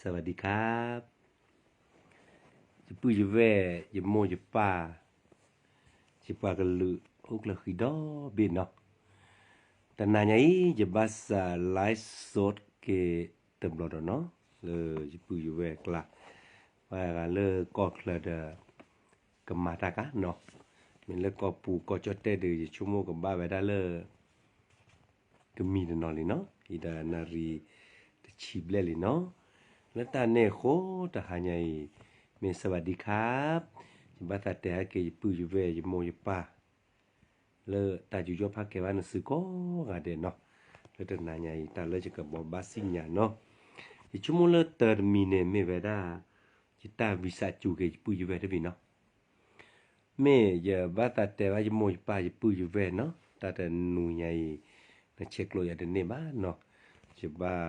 สวัสดีครับ ယပုၢ်ယဝဲၢ် ယမိၢ်ယပၢ် ယပှၤကလုာ်အိၣ်ကျၢၢ်ဃံဒီဘ့ၣ်နီၤ, တနၤညါအံၤ ယဘၣ်စး live စ့း က့ၤတဘျီဒီးနီၤ, လၢယပုၢ်ယဝဲၢ်ကျါ ပှၤဂၤလၢကီၢ်ချၢဒီး ကမၤတၢ်ကါနီၤ, မ့ၢ်လၢကီၢ်ပူၤကီၢ်ကၠီၣ်တဲၣ်ဒီး ယဆိကမိၣ်ကဘၣ်ဝဲဒၣ်လၢ တမံၤတနီၤလံနီၤ, အံၤဒီးနၣ်ရံၣ်တဆံဘျဲၣ်လံနီၤ, လၢတၢ်န့ၣ်အဃိ တဟါညါအံၤ မ့ၢ် สวัสดีครับ ယဘၣ်သးတဲဟဲက့ၤယပုၢ်ယဝဲၢ် ယမိၢ်ယပၢ် လၢတၢ်ယူးယီၣ်ဖးကဲဘၣ်နစုကိးဂၤဒဲးနီၤ, လၢတနၤညါအံၤ တၢ်လၢယကဘိးဘၣ်စံၣ်ညါနီၤ, ယဆိကမိၣ်လၢတၢ်တမံၤန့ၣ်မ့ၢ်ဝဲဒၣ် ယတၢ်ဝံစးစူၤက့ၤယပုၢ်ယဝဲၢ်တမံၤနီၤ, မ့ၢ်ယဘၣ်သးတဲဘၣ်ယမိၢ်ယပၢ်ယပုၢ်ယဝဲၢ်နီၤ, တၢ်တနၤညါအံၤ နဆဲးကျိးယၤတန့ၢ်ဘၣ်နီၤ, ယဘၣ်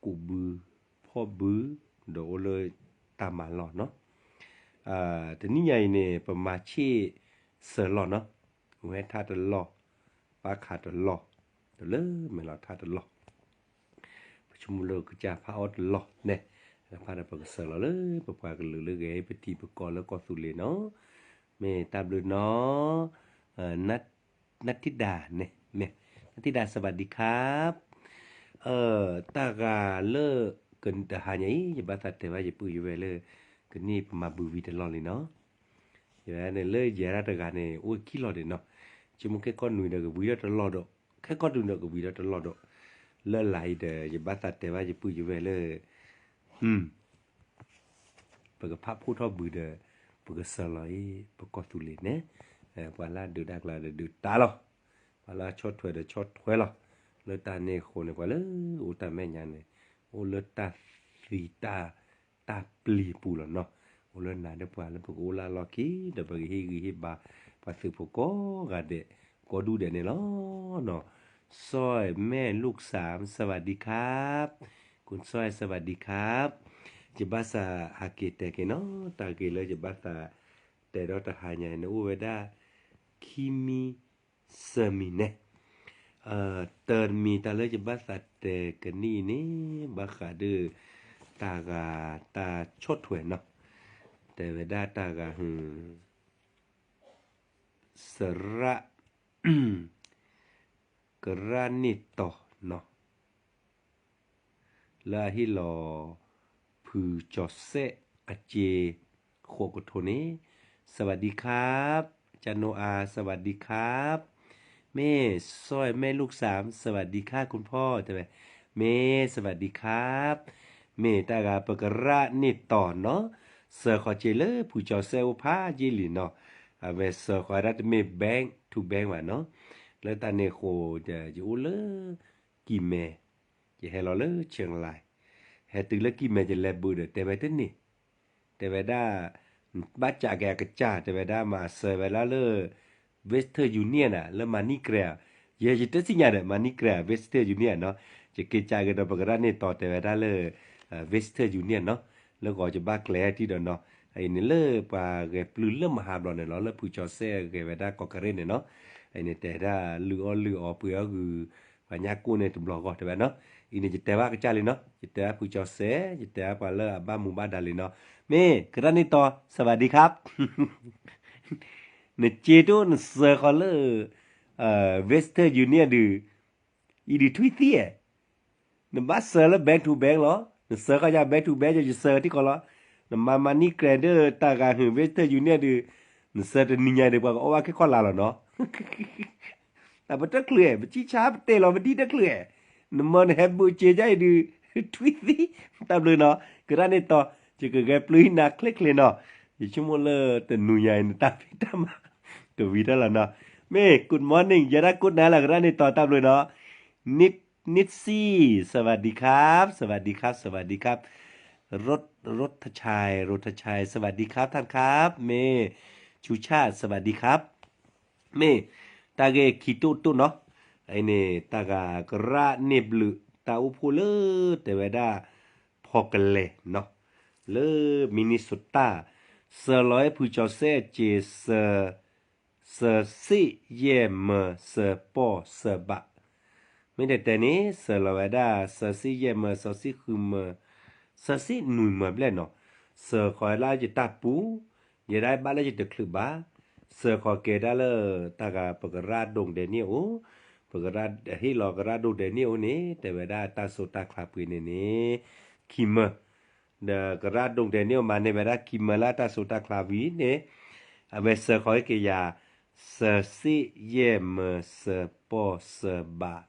ကူးဘုဖီၣ်ဘု ဒီးအိၣ်လၢတၢ်မၤလီၢ်နီၤ, တနံၣ်ညါအံၤန့ၣ် ပမၤဆ့ၣ်စၢၤလီၢ်နီၤ, ဝဲထါတလီၢ် ပၣ်ခးတလီၢ် ဒီးလၢမဲာ်လီၤထါတလီၢ် ပဆိကမိၣ်လၢကစၢ်ဖးအီၣ်တလီၢ်န့ၣ်, ဖးဒီးပကစၢၤလီၤလၢပပှၤကလုာ်လၢဂဲၤပတံၤပကီၢ်လၢကီၢ်သူလ့ၤနီၤ, မ့ၢ်တၢ်ဘျုးနီၤ, နၢ်တံၢ်ဒၣ်န့ၣ် မ့ၢ် နၢ်တံၢ်ဒၣ် สวัสดีครับ, တၢ်ဂၤလၢ တဟါညါအံၤ ယဘၣ်သးတဲဘၣ်ယပုၢ်ယဝဲၢ်လၢ ကနံၣ်ပမၤဘုးဝံၤတလီၢ်လံနီၤ, ယဝဲန့ၣ်လၢယဲဒၣ်တဂၤန့ၣ် အိၣ်ခံလီၢ်ဒံးနီၤ, ဆိကမိၣ်ခဲကီၢ်နွံဒီးကဝံၤဒီးတလီၢ်ဒီး, ခဲကီၢ်နွံဒီးကဝံၤဒီးတလီၢ်ဒီး, လၢလၢအံၤဒီး ယဘၣ်သးတဲဘၣ်ယပုၢ်ယဝဲၢ်လၢ ပကဖးဖှိၣ်ထီၣ်ဘုးဒီး ပကစၢၤလီၤအံၤ ပကီၢ်သူလ့ၤန့ၣ်, ပှၤလၢအဒုးတၢ်ကျါဒီးဒုးတၢ်လီၤ, ပှၤလၢအဆီၣ်ထွဲဒီးဆီၣ်ထွဲလီၤ, လၢတၢ်န့ၣ်အဃိန့ၣ် ပှၤလၢအိၣ်တၢ်မဲာ်ညါန့ၣ် အိၣ်လၢတၢ်သံတၢ် တၢ်ပျံၤပူၤလီၤနီၤ, အိၣ်လၢနၤဒီးပှၤလၢပကအိၣ်လၢအလီၢ်ခံ ဒီးပကဟ့ၣ်ဂံၢ်ဟ့ၣ်ဘါ ပှၤသုးဖိကိးဂၤဒဲး ကိးဒူၣ်ဒဲးန့ၣ်လီၤနီၤ, สร้อยแม่ลูกสาม สวัสดีครับ, คุณสร้อย สวัสดีครับ, ယဘၣ်သးဟးက့ၤတဲက့ၤနီၤ, တၢ်ဂ့ၢ်လၢယဘၣ်သးတဲဒီးတဟါညါန့ၣ် အိၣ်ဝဲဒၣ် ခံမံၤ သၢမံၤန့ၣ်, တၢ်တမံၤတၢ်လၢယဘၣ်သးတဲကနံၣ်အံၤန့ၣ် ဘၣ်ဃးဒီး တၢ်ဂၤတၢ်ဆီၣ်ထွဲနီၤ, တဲဝဲဒၣ်တၢ်ဂၤဟု စရၣ် ကရၣ်န့ၢ်တီၤနီၤ, လၢအဟ့ၣ်လီၤ ဖုကၠီၤစဲၣ်အစ့ ဃိးကထိန့ၣ်, สวัสดีครับ จาโนอา สวัสดีครับ, မ့ၢ် สร้อยแม่ลูกสาม สวัสดีค่ะคุณพ่อ တဲဝဲ, မ့ၢ် สวัสดีครับ, မ့ၢ်တၢ်ဂၤပကရၣ်န့ၢ်တီၤနီၤ, စၢၤဃီၤစ့လၢဖုကၠီၤစဲၣ်အိၣ်ဖးယံာ်လံနီၤ, အဝဲစၢၤဃီၤဒၣ်တမ့ၢ် bank to bank ဘၣ်နီၤ, လၢတၢ်န့ၣ်အဃိ ယအိၣ်လၢ ကံၢ်မဲ, ယဟဲလီၤလၢ เชียงราย, ဟဲတုၤလၢကံၢ်မဲ ယလဲၤဘုးဒီး တဲဝဲတန့ၢ်, တဲဝဲဒၣ် ဘၣ်စးက့ၤအကစၢ် တဲဝဲဒၣ်မၤစၢၤဝဲဒၣ်လၢ Western Union န့ၣ် လၢ MoneyGram, ယဲယတသ့ၣ်ညါဒီး MoneyGram Western Union နီၤ, ယက့ၤစးက့ၤဒီးပကရၣ်န့ၢ်တီၤ တဲဝဲဒၣ်လၢ Western Union နီၤ, လၢဂီၤယဘၣ်ကျဲၤထံၣ်ဒီးနီၤ, အံၤန့ၣ်လၢပှၤဂဲၤပျုၢ်လၢမဟါဘျီန့ၣ်လီၤ လၢဖုကၠီၤစဲၣ်ဂဲၤဝဲဒၣ်ကီးကရ့ၣ်န့ၣ်နီၤ, အံၤန့ၣ်တဲဒၣ်လုၢ်အီၣ်လုၢ်အီ ပှ့ၤအီၣ်ဂုာ် ပှၤညါကိၣ်န့ၣ်တဘျီဂီၢ်တဲဝဲနီၤ, အံၤန့ၣ်ယတဲဘၣ်ကစၢ်လံနီၤ, ယတဲဘၣ်ဖုကၠီၤစဲၣ် ယတဲဘၣ်ပှၤလၢအဘၣ်မူဘၣ်ဒါလံနီၤ, မ့ၢ်ကရၣ်န့ၢ်တီၤ สวัสดีครับ နစ့တအိၣ်နစၢၤဃီၤလၢ Western Union ဒုး, အံၤဒုးထွံၣ်သံဧါ, နဘၣ်စၢၤလၢ bank to bank လီၤ, နစၢၤဃီၤယၤ bank to bank ယစၢၤထံကီၢ်လီၤ, နမၤ MoneyGram ဒီးတၢ်ဂၤဟု Western Union ဒုး, နစၢၤတနံၤညါဒီး ပှၤကအီၣ်ဘၣ်ခဲကီၢ်လာ်လီၤနီၤ တၢ်ပတချုးဧါ ပစံးဆါပတဲလီၤပဒံတချုးဧါ, နမၤနဟဲဘုးစ့ယါအံၤဒုး, ထွံၣ်သံ, တၢ်ဘျုးနီၤ, ကရၣ်န့ၢ်တီၤ, ယကဂဲၤပျုၢ်ဟံၣ်နၤချ့ချ့နီၤ, ယဆိကမိၣ်လၢတနံၤညါအံၤ နတၢ်ဖံးတၢ်မၤ ကဝံၤတၢ်လီၤနီၤ, မ့ၢ် good morning ယဲဒၣ် good night လီၤ ကရၣ်န့ၢ်တီၤ တၢ်ဘျုးနီၤ, နစ်, နစ်စံ, สวัสดีครับ สวัสดีครับ สวัสดีครับ รถ, รถชัย รถชัย สวัสดีครับท่านครับ မ့ၢ် ชูชาติ สวัสดีครับ မ့ၢ်တၢ်ဂ့ၢ်ခံတိၣ်တိၣ်နီၤ, အံၤန့ၣ် တၢ်ဂၤကရၣ်န့ၢ်ဘျုး တၢ်အိၣ်ဖှိၣ်လၢ တဲဝဲဒၣ် ဖီကလဲၤနီၤ, လၢ Minnesota, စၢၤလီၤဝဲဖုကၠီၤစဲၣ်စ့ စၢၤ, စၢၤစ့ၣ်ယဲၢ်မၢ စၢၤပီၢ်စၢၤဘး, မ့ၢ်တဲတဲန့ၣ် စၢၤလီၤဝဲဒၣ် စၢၤစ့ၣ်ယဲၢ်မၢ စၢၤစ့ၣ်ဃုမၢ စၢၤစ့ၣ်နွံမၢၤဘျဲၣ်နီၤ, စၢၤဃီၤလၢယတၢ်ပူၤ, ယဲဒၣ်ဘၣ်လၢယတချုးဘၣ်, စၢၤဃီၤက့ၤဒၣ်လၢ တၢ်ဂၤပကရၢ်ဒိၣ်ဒဲးန့ၣ်အိၣ်, ပကရၢ်ဟ့ၣ်လီၤကရၢ်ဒိၣ်ဒဲးန့ၣ်အိၣ်န့ၣ် တဲဝဲဒၣ်တၢ်စိတၢ်ချါပှ့ၤန့ၣ်န့ၣ် ခံမၢၤ ဒီးကရၢ်ဒိၣ်ဒဲးန့ၣ်အိၣ်မၤန့ၢ်ဝဲဒၣ်ခံမၢၤလၢတၢ်စိတၢ်ချါဝံၤန့ၣ်, အဝဲစၢၤဃီၤက့ၤယၤ စၢၤစ့ၣ်ယဲၢ်မၢၤစၢၤပီၢ်စၢၤဘး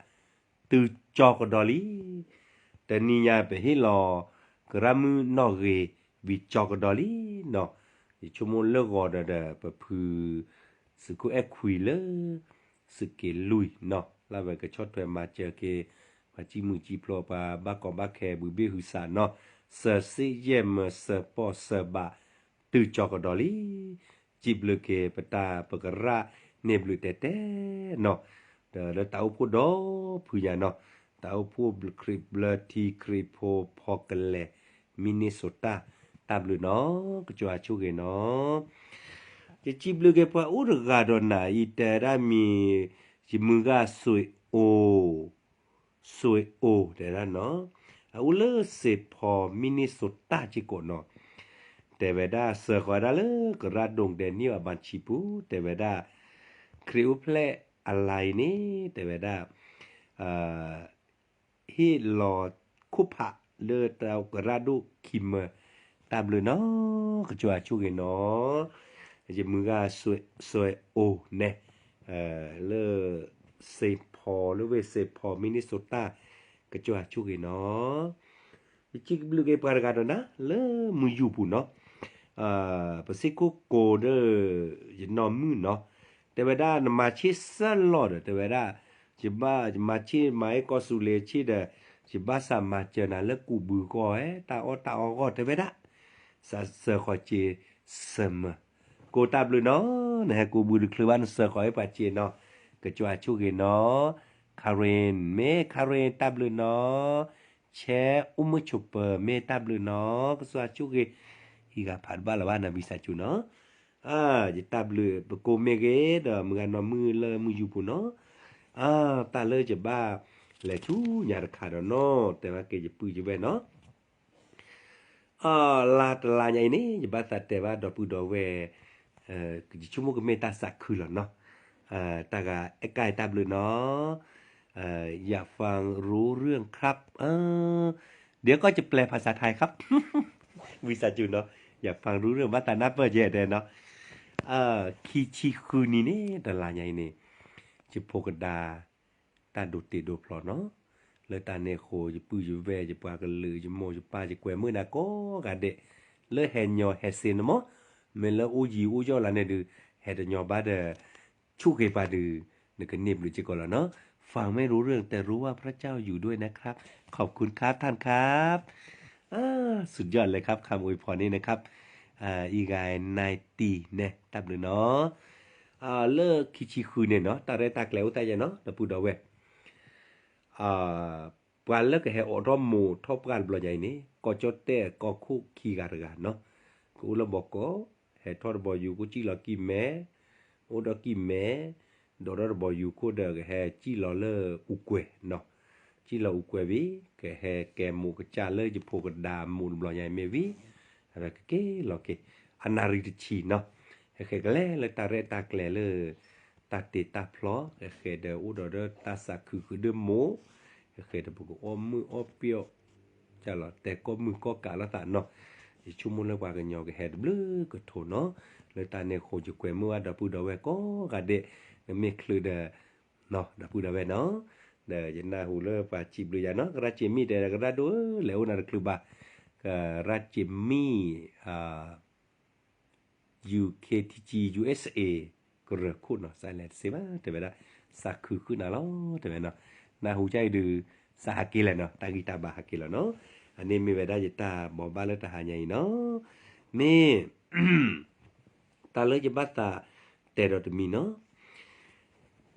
တုၤကၠီကဒီးလံ. တနံၤညါပဟ့ၣ်လီၤ ကရၢ်မုၢ်နီၣ်ဂ့ၤ ဝံၤကၠီကဒီးလံနီၤ, ယဆိကမိၣ်လၢဂီၤဒီးဒီး ပဖု သုးခိၣ်အဲၣ်ခွံလၢ သုးက့လွံၢ်နီၤ လၢအဝဲကဆီၣ်ထွဲမၤစၢၤက့ၤ ပှၤစံၣ်မုၢ်စံၣ်ဖျိ ပှၤဘၣ်ကီဘၣ်ခဲဘုးဘ့ၣ်ဟုးစးနီၤ, စၢၤစ့ၣ်ယဲၢ်မၢၤစၢၤပီၢ်စၢၤဘး တုၤကၠီကဒီးလံ. စံးဘျုးက့ၤပတၢ်ပကရၢ်န့ၣ်ဘျုးတဲတဲနီၤ, ဒီးလၢတၢ်အိၣ်ဖှိၣ်ဒီဖုညါနီၤ, တၢ်အိၣ်ဖှိၣ်ခရံာ်ဘျၢထံခရံာ်ဖိဖီကလဲာ် Minnesota တၢ်ဘျုးနီၤ, ကစၢ်ဆိၣ်ဂ့ၤနီၤ. ယစံးဘျုးက့ၤပှၤအိၣ်တဂၤဒီးနၤအံၤ တဲဒၣ်မံၤ ယမုၢ်ဂၤစွ့အိၣ် စွ့အိၣ်တဲဒၣ်နီၤ, အအိၣ်လၢ Saint Paul Minnesota စ့ၢ်ကီးနီၤ, တဲဝဲဒၣ်စၢဃီၤဒၣ်လၢ ကရၢ်ဒိၣ်ဒဲးန့ၣ်အဘၣ်ဆံပူၤ တဲဝဲဒၣ် ခရံာ်အိၣ်ဖျဲၣ်အလါအံၤန့ၣ် တဲဝဲဒၣ် ဟ့ၣ်လီၤခိၣ်ဖးလၢတၢ်ကရၢ်ဒိၣ်ခံမၢၤ တၢ်ဘျုးနီၤ, ကစၢ်ဆိၣ်ဂ့ၤနီၤ, ယမုၢ်ဂၤစွ့အိၣ်န့ၣ် လၢ Saint Paul လၢဝ့ၢ် Saint Paul Minnesota ကစၢ်ဆိၣ်ဂ့ၤနီၤ. ယစံးဘျုးက့ၤပှၤတဂၤဒီးနၤ လၢမုၢ်ယူၢ်ပူၤနီၤ, ပစ့ၢ်ခိၣ်ကိးဒီး ယနီၢ်မုၣ်နီၤ, တဲဝဲဒၣ်နမၤဆ့ၣ်စၢ်လီၤဒီး တဲဝဲဒၣ် ယဘၣ်ယမၤဆ့ၣ်မၤအ့ၣ်ကီၢ်စူၤလ့ၤဆ့ၣ်ဒီး ယဘၣ်စးမၤစၢၤနၤလၢကူးဘုဂီၢ်ဧဲ တၢ်အီၣ်တၢ်အီဂီၢ် တဲဝဲဒၣ် စးစၢဃီၤစ့စၢၤမၢၤ, ကိးတၢ်ဘျုးနီၤ, နဟဲကူးဘုတချုးဘၣ် နစၢဃီၤအ့ၣ်ပှၤစ့နီၤ, ကစၢ်ဆိၣ်ဂ့ၤနီၤ, Karen မ့ၢ် Karen တၢ်ဘျုးနီၤ, ဆဲအိၣ်မုၢ်ဆိးပၢၤ မ့ၢ်တၢ်ဘျုးနီၤ, ကစၢ်ဆိၣ်ဂ့ၤ, ဟံးဂၤဖးတဘၣ်လၢၤဘၣ်နၤ ဝံသးစူၤနီၤ ယတၢ်ဘျုး ပကိးမ့ၢ်ဂ့ၤဒီး မုၢ်ဂၤနီၢ်မုၣ်လၢမုၢ်ယူၢ်ပူၤနီၤ, တၢ်လၢယဘၣ်လဲၤဆူညါတခါဒီးနီၤ တဲဘၣ်က့ၤယပုၢ်ယဝဲၢ်နီၤ, လါတလါညါအံၤန့ၣ် ယဘၣ်သးတဲဘၣ်ဒီပုၢ်ဒီဝဲၢ်, ယဆိကမိၣ်ကမ့ၢ်တၢ်သးခုလီၤနီၤ, တၢ်ဂၤအဲၣ်ကၢ်တၢ်ဘျုးနီၤ, อยากฟังรู้เรื่องครับ, เดี๋ยวก็จะแปลภาษาไทยครับ ဝံသးစူၤနီၤ, อยากฟังรู้เรื่อง ဘၣ်သးနၢ်ပၢၢ်ကဲတဲနီၤ, ခံဆံဃုနံၤန့ၣ် တလါညါအံၤန့ၣ်, ယဖိကဒါ တၢ်ဒိးတ့ဒိးဖျီနီၤ, လၢတၢ်န့ၣ်အဃိ ယပုၢ်ယဝဲၢ် ယပှၤကလုာ် ယမိၢ်ယပၢ် ယကွဲမုာ်နၤကိးဂၤဒဲး, လၢဟဲညီဟဲစ့န့ၣ်မး, မ့ၢ်လၢအိၣ်ယံၤအိၣ်ယီၣ်လၢန့ၣ်ဒုး ဟဲတညီဘၣ်ဒီး ဆိၣ်ဂ့ၤပှၤဒုး နကန့ၢ်ဘျုးစ့ၢ်ကီးလီၤနီၤ, ฟังไม่รู้เรื่อง แต่รู้ว่าพระเจ้าอยู่ด้วยนะครับ ขอบคุณครับท่านครับ สุดยอดเลยครับ คำอวยพรนี้นะครับ อีกายนายตี นะ တၢ်ဘျုးနီၤ, လၢခံဆံဃုန့ၣ်နီၤ တၢ်ရဲၣ်တၢ်ကျဲၤအိၣ်တၢ်ယဲနီၤ ဒီပုၢ်ဒီဝဲၢ် ပှၤလၢကဟဲအိးထီၣ်မိၢ်ထီၣ်ပှၢ်တဘျီညါအံၤန့ၣ် ကီၢ်ကၠီၣ်တဲၣ်ကီၢ်ခိၣ်ခံဂၤတဂၤနီၤ, ကအိၣ်လၢဘီကီး, ဟဲထီၣ်တဘီယူၤခိၣ်စံၣ်လီၤကံၢ်မဲ, အိၣ်ဒီးကံၢ်မဲ, ဒီးဒီးတဘီယူၤခိၣ်ဒီးကဟဲစံၣ်လီၤလၢအူကွဲၤနီၤ, စံၣ်လီၤအူကွဲၤဝံၤ ကဟဲကဲမိၢ်ကစၢ်လၢယဖိကဒါမိၢ်တဘျီညါအံၤမ့ၢ်ဝံၤ, အဝဲကက့ၤလီၤက့ၤ, အနၣ်ရံၣ်တဆံနီၤ, ဟဲဃဲကလဲၤလၢတၢ်ရဲၣ်တၢ်ကျဲၤလၢ တၢ်တ့တၢ်ဖျီ, ဟဲဃဲဒီးအိၣ်ဒီးဒီးတၢ်သးခုဃုာ်ဒီးမိၢ်, ဟဲဃဲဒီးပကအီၣ်မုၢ်အီၣ်ပျီၣ် ကလီၤတဲာ်ကိးမုၢ်ကိးကးလိာ်သးနီၤ, ယဆိကမိၣ်လၢပှၤကညီကဟဲတဘျုးကထိးနီၤ, လၢတၢ်န့ၣ်အဃိ ယကွဲမုာ်ဘၣ်ဒီပုၢ်ဒီဝဲၢ်ကိးဂၤဒဲး, နမ့ၢ်ချုးဒီး ဒီပုၢ်ဒီဝဲၢ်နီၤ, ဒီးယနၢ်ဟူလၢပှၤစံးဘျုးယၤနီၤ, ကရၢ်စ့မံၣ်တဲ ကရၢ်ဒိၣ်ဧၢ လဲၤအိၣ်နၤတချုးဘၣ်, ကရၢ်စ့မံၣ် ယူၣ်ခ့ထံကၠံ ယူၣ်အ့ၣ်စ့ၣ် ကရၢခိၣ်နီၤ စးလဲၤတသ့ဘၣ် တဲဝဲဒၣ် သးခုဃုာ်နၤလီၤ တဲဝဲနီၤ, နၢ်ဟူကအံၤဒုး စးဟးက့ၤလဲၣ်နီၤ တၢ်ဂံၢ်တၢ်ဘါဟးက့ၤလီၤနီၤ, အန့ၣ်မ့ၢ်ဝဲဒၣ်ယတၢ်ဘိးဘၣ်လၢတဟါညါအံၤနီၤ, မ့ၢ် တၢ်လၢယဘၣ်သးတဲဒီးတမံၤနီၤ,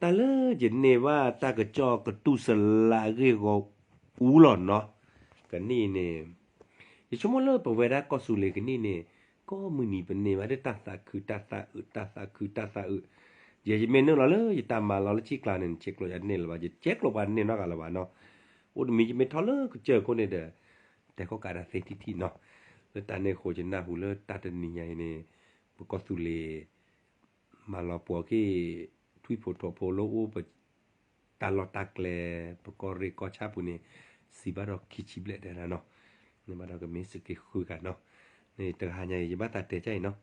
တၢ်လၢယန့ၢ်ဘၣ်တၢ်ကစီၣ်ကတူၢ်စလးအဂ့ၢ်ဂီၢ်အူလီၤနီၤ, ကနံၣ်န့ၣ်, ယဆိကမိၣ်လၢပဝဲဒၣ်ကီၢ်သူလ့ၤကနံၣ်န့ၣ်, ကိးမုၢ်နံၤပန့ၢ်ဘၣ်ဒီးတၢ်သးခုတၢ်သးအုး တၢ်သးခုတၢ်သးအုး, ယဲယမ့ၢ်နုာ်လီၤလၢယတၢ်မၤလီၤလၢထံကျါန့ၣ် နဆဲးကျိးယၤတန့ၢ်လၢၤဘၣ်, ယဆဲးကျိးပှၤတန့ၢ်နီတဂၤလၢၤဘၣ်နီၤ, အိၣ်တမံၤယမ့ၢ်ထီၣ်လၢကစၢၢ်ခိၣ်န့ၣ်ဒီး တဲခီကးဒၣ်သ့ထံထံနီၤ. လၢတၢ်န့ၣ်အဃိ ယနၢ်ဟူလၢတၢ်တနံၤညါအံၤန့ၣ် ပကီၢ်သူလ့ၤ မၤလီၤပှီၤက့ၤ ထွံၣ်ဖိထိးဖိလၢအိၣ်ပ တၢ်လီၢ်တၢ်ကျဲ ပကီၢ်ရ့ၣ်ကီၢ်ဆၣ်ပူၤန့ၣ် စံးဘၣ်ဒီးခံဆံဘျဲၣ်တဲဒၣ်နီၤ. န့ၣ်ဘၣ်ဒီးကမ့ၢ်သုးက့ဃုကးနီၤ. န့ၣ်တဂၤညါအံၤ ယဘၣ်သးတဲကၢ်အံၤနီၤ.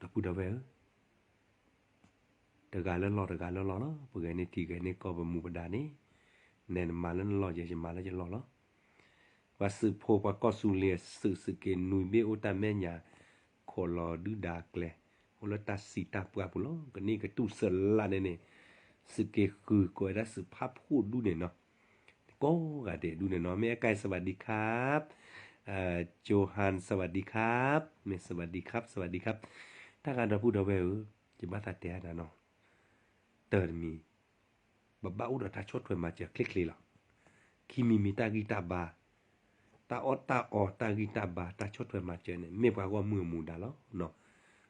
ဒီပုၢ်ဒီဝဲၢ်ဧၢ, တဂၤလၢလီၢ်တဂၤလၢလီၢ်လီၤ. ပဂဲၤန့ၢ်ထံဂဲၤန့ၢ်ကီၢ်ပမူပဒါန့ၣ်, နဲနမၤလၢနလီၢ်ယဲ ယမၤလၢယလီၢ်လီၤ. ပှၤသုးဖိပှၤကီၢ်သူလ့ၤအသုး သုးက့နွံဘ့ၣ်အိၣ်တၢ်မဲာ်ညါ ခိးလီၤဒုၣ်ဒါကျဲ, အိၣ်လၢတၢ်စံးတၢ်ပှၢ်ပူၤလီၤ. ကနံၣ်ကတူၢ်စၢလးန့ၣ်န့ၣ် သုးက့ဃုကိးဝဲဒၣ်သုးဖၣ်ဖှိၣ်ဒူၣ်န့ၣ်နီၤ. ကိးဂၤဒဲးဒူၣ်န့ၣ်နီၤ. မ့ၢ်အကၢ် สวัสดีครับ, โจฮัน สวัสดีครับ, မ့ၢ် สวัสดีครับ สวัสดีครับ. တၢ်ဂၤဒီပုၢ်ဒီဝဲၢ်ဧၢ, ယဘၣ်သးတဲဒၣ်နီၤ, တၢ်တမံၤ ပဘၣ်အိၣ်ဒီးတၢ်ဆီၣ်ထွဲမၤစၢၤချ့ချ့လီၤ. ခံမံၤမံၤတၢ်ဂံၢ်တၢ်ဘါ, တၢ်အီၣ်တၢ်အီတၢ်ဂံၢ်တၢ်ဘါ တၢ်ဆီၣ်ထွဲမၤစၢၤန့ၣ် မ့ၢ်ပှၤဂီၢ်မုၢ်အမူဒါလီၤ.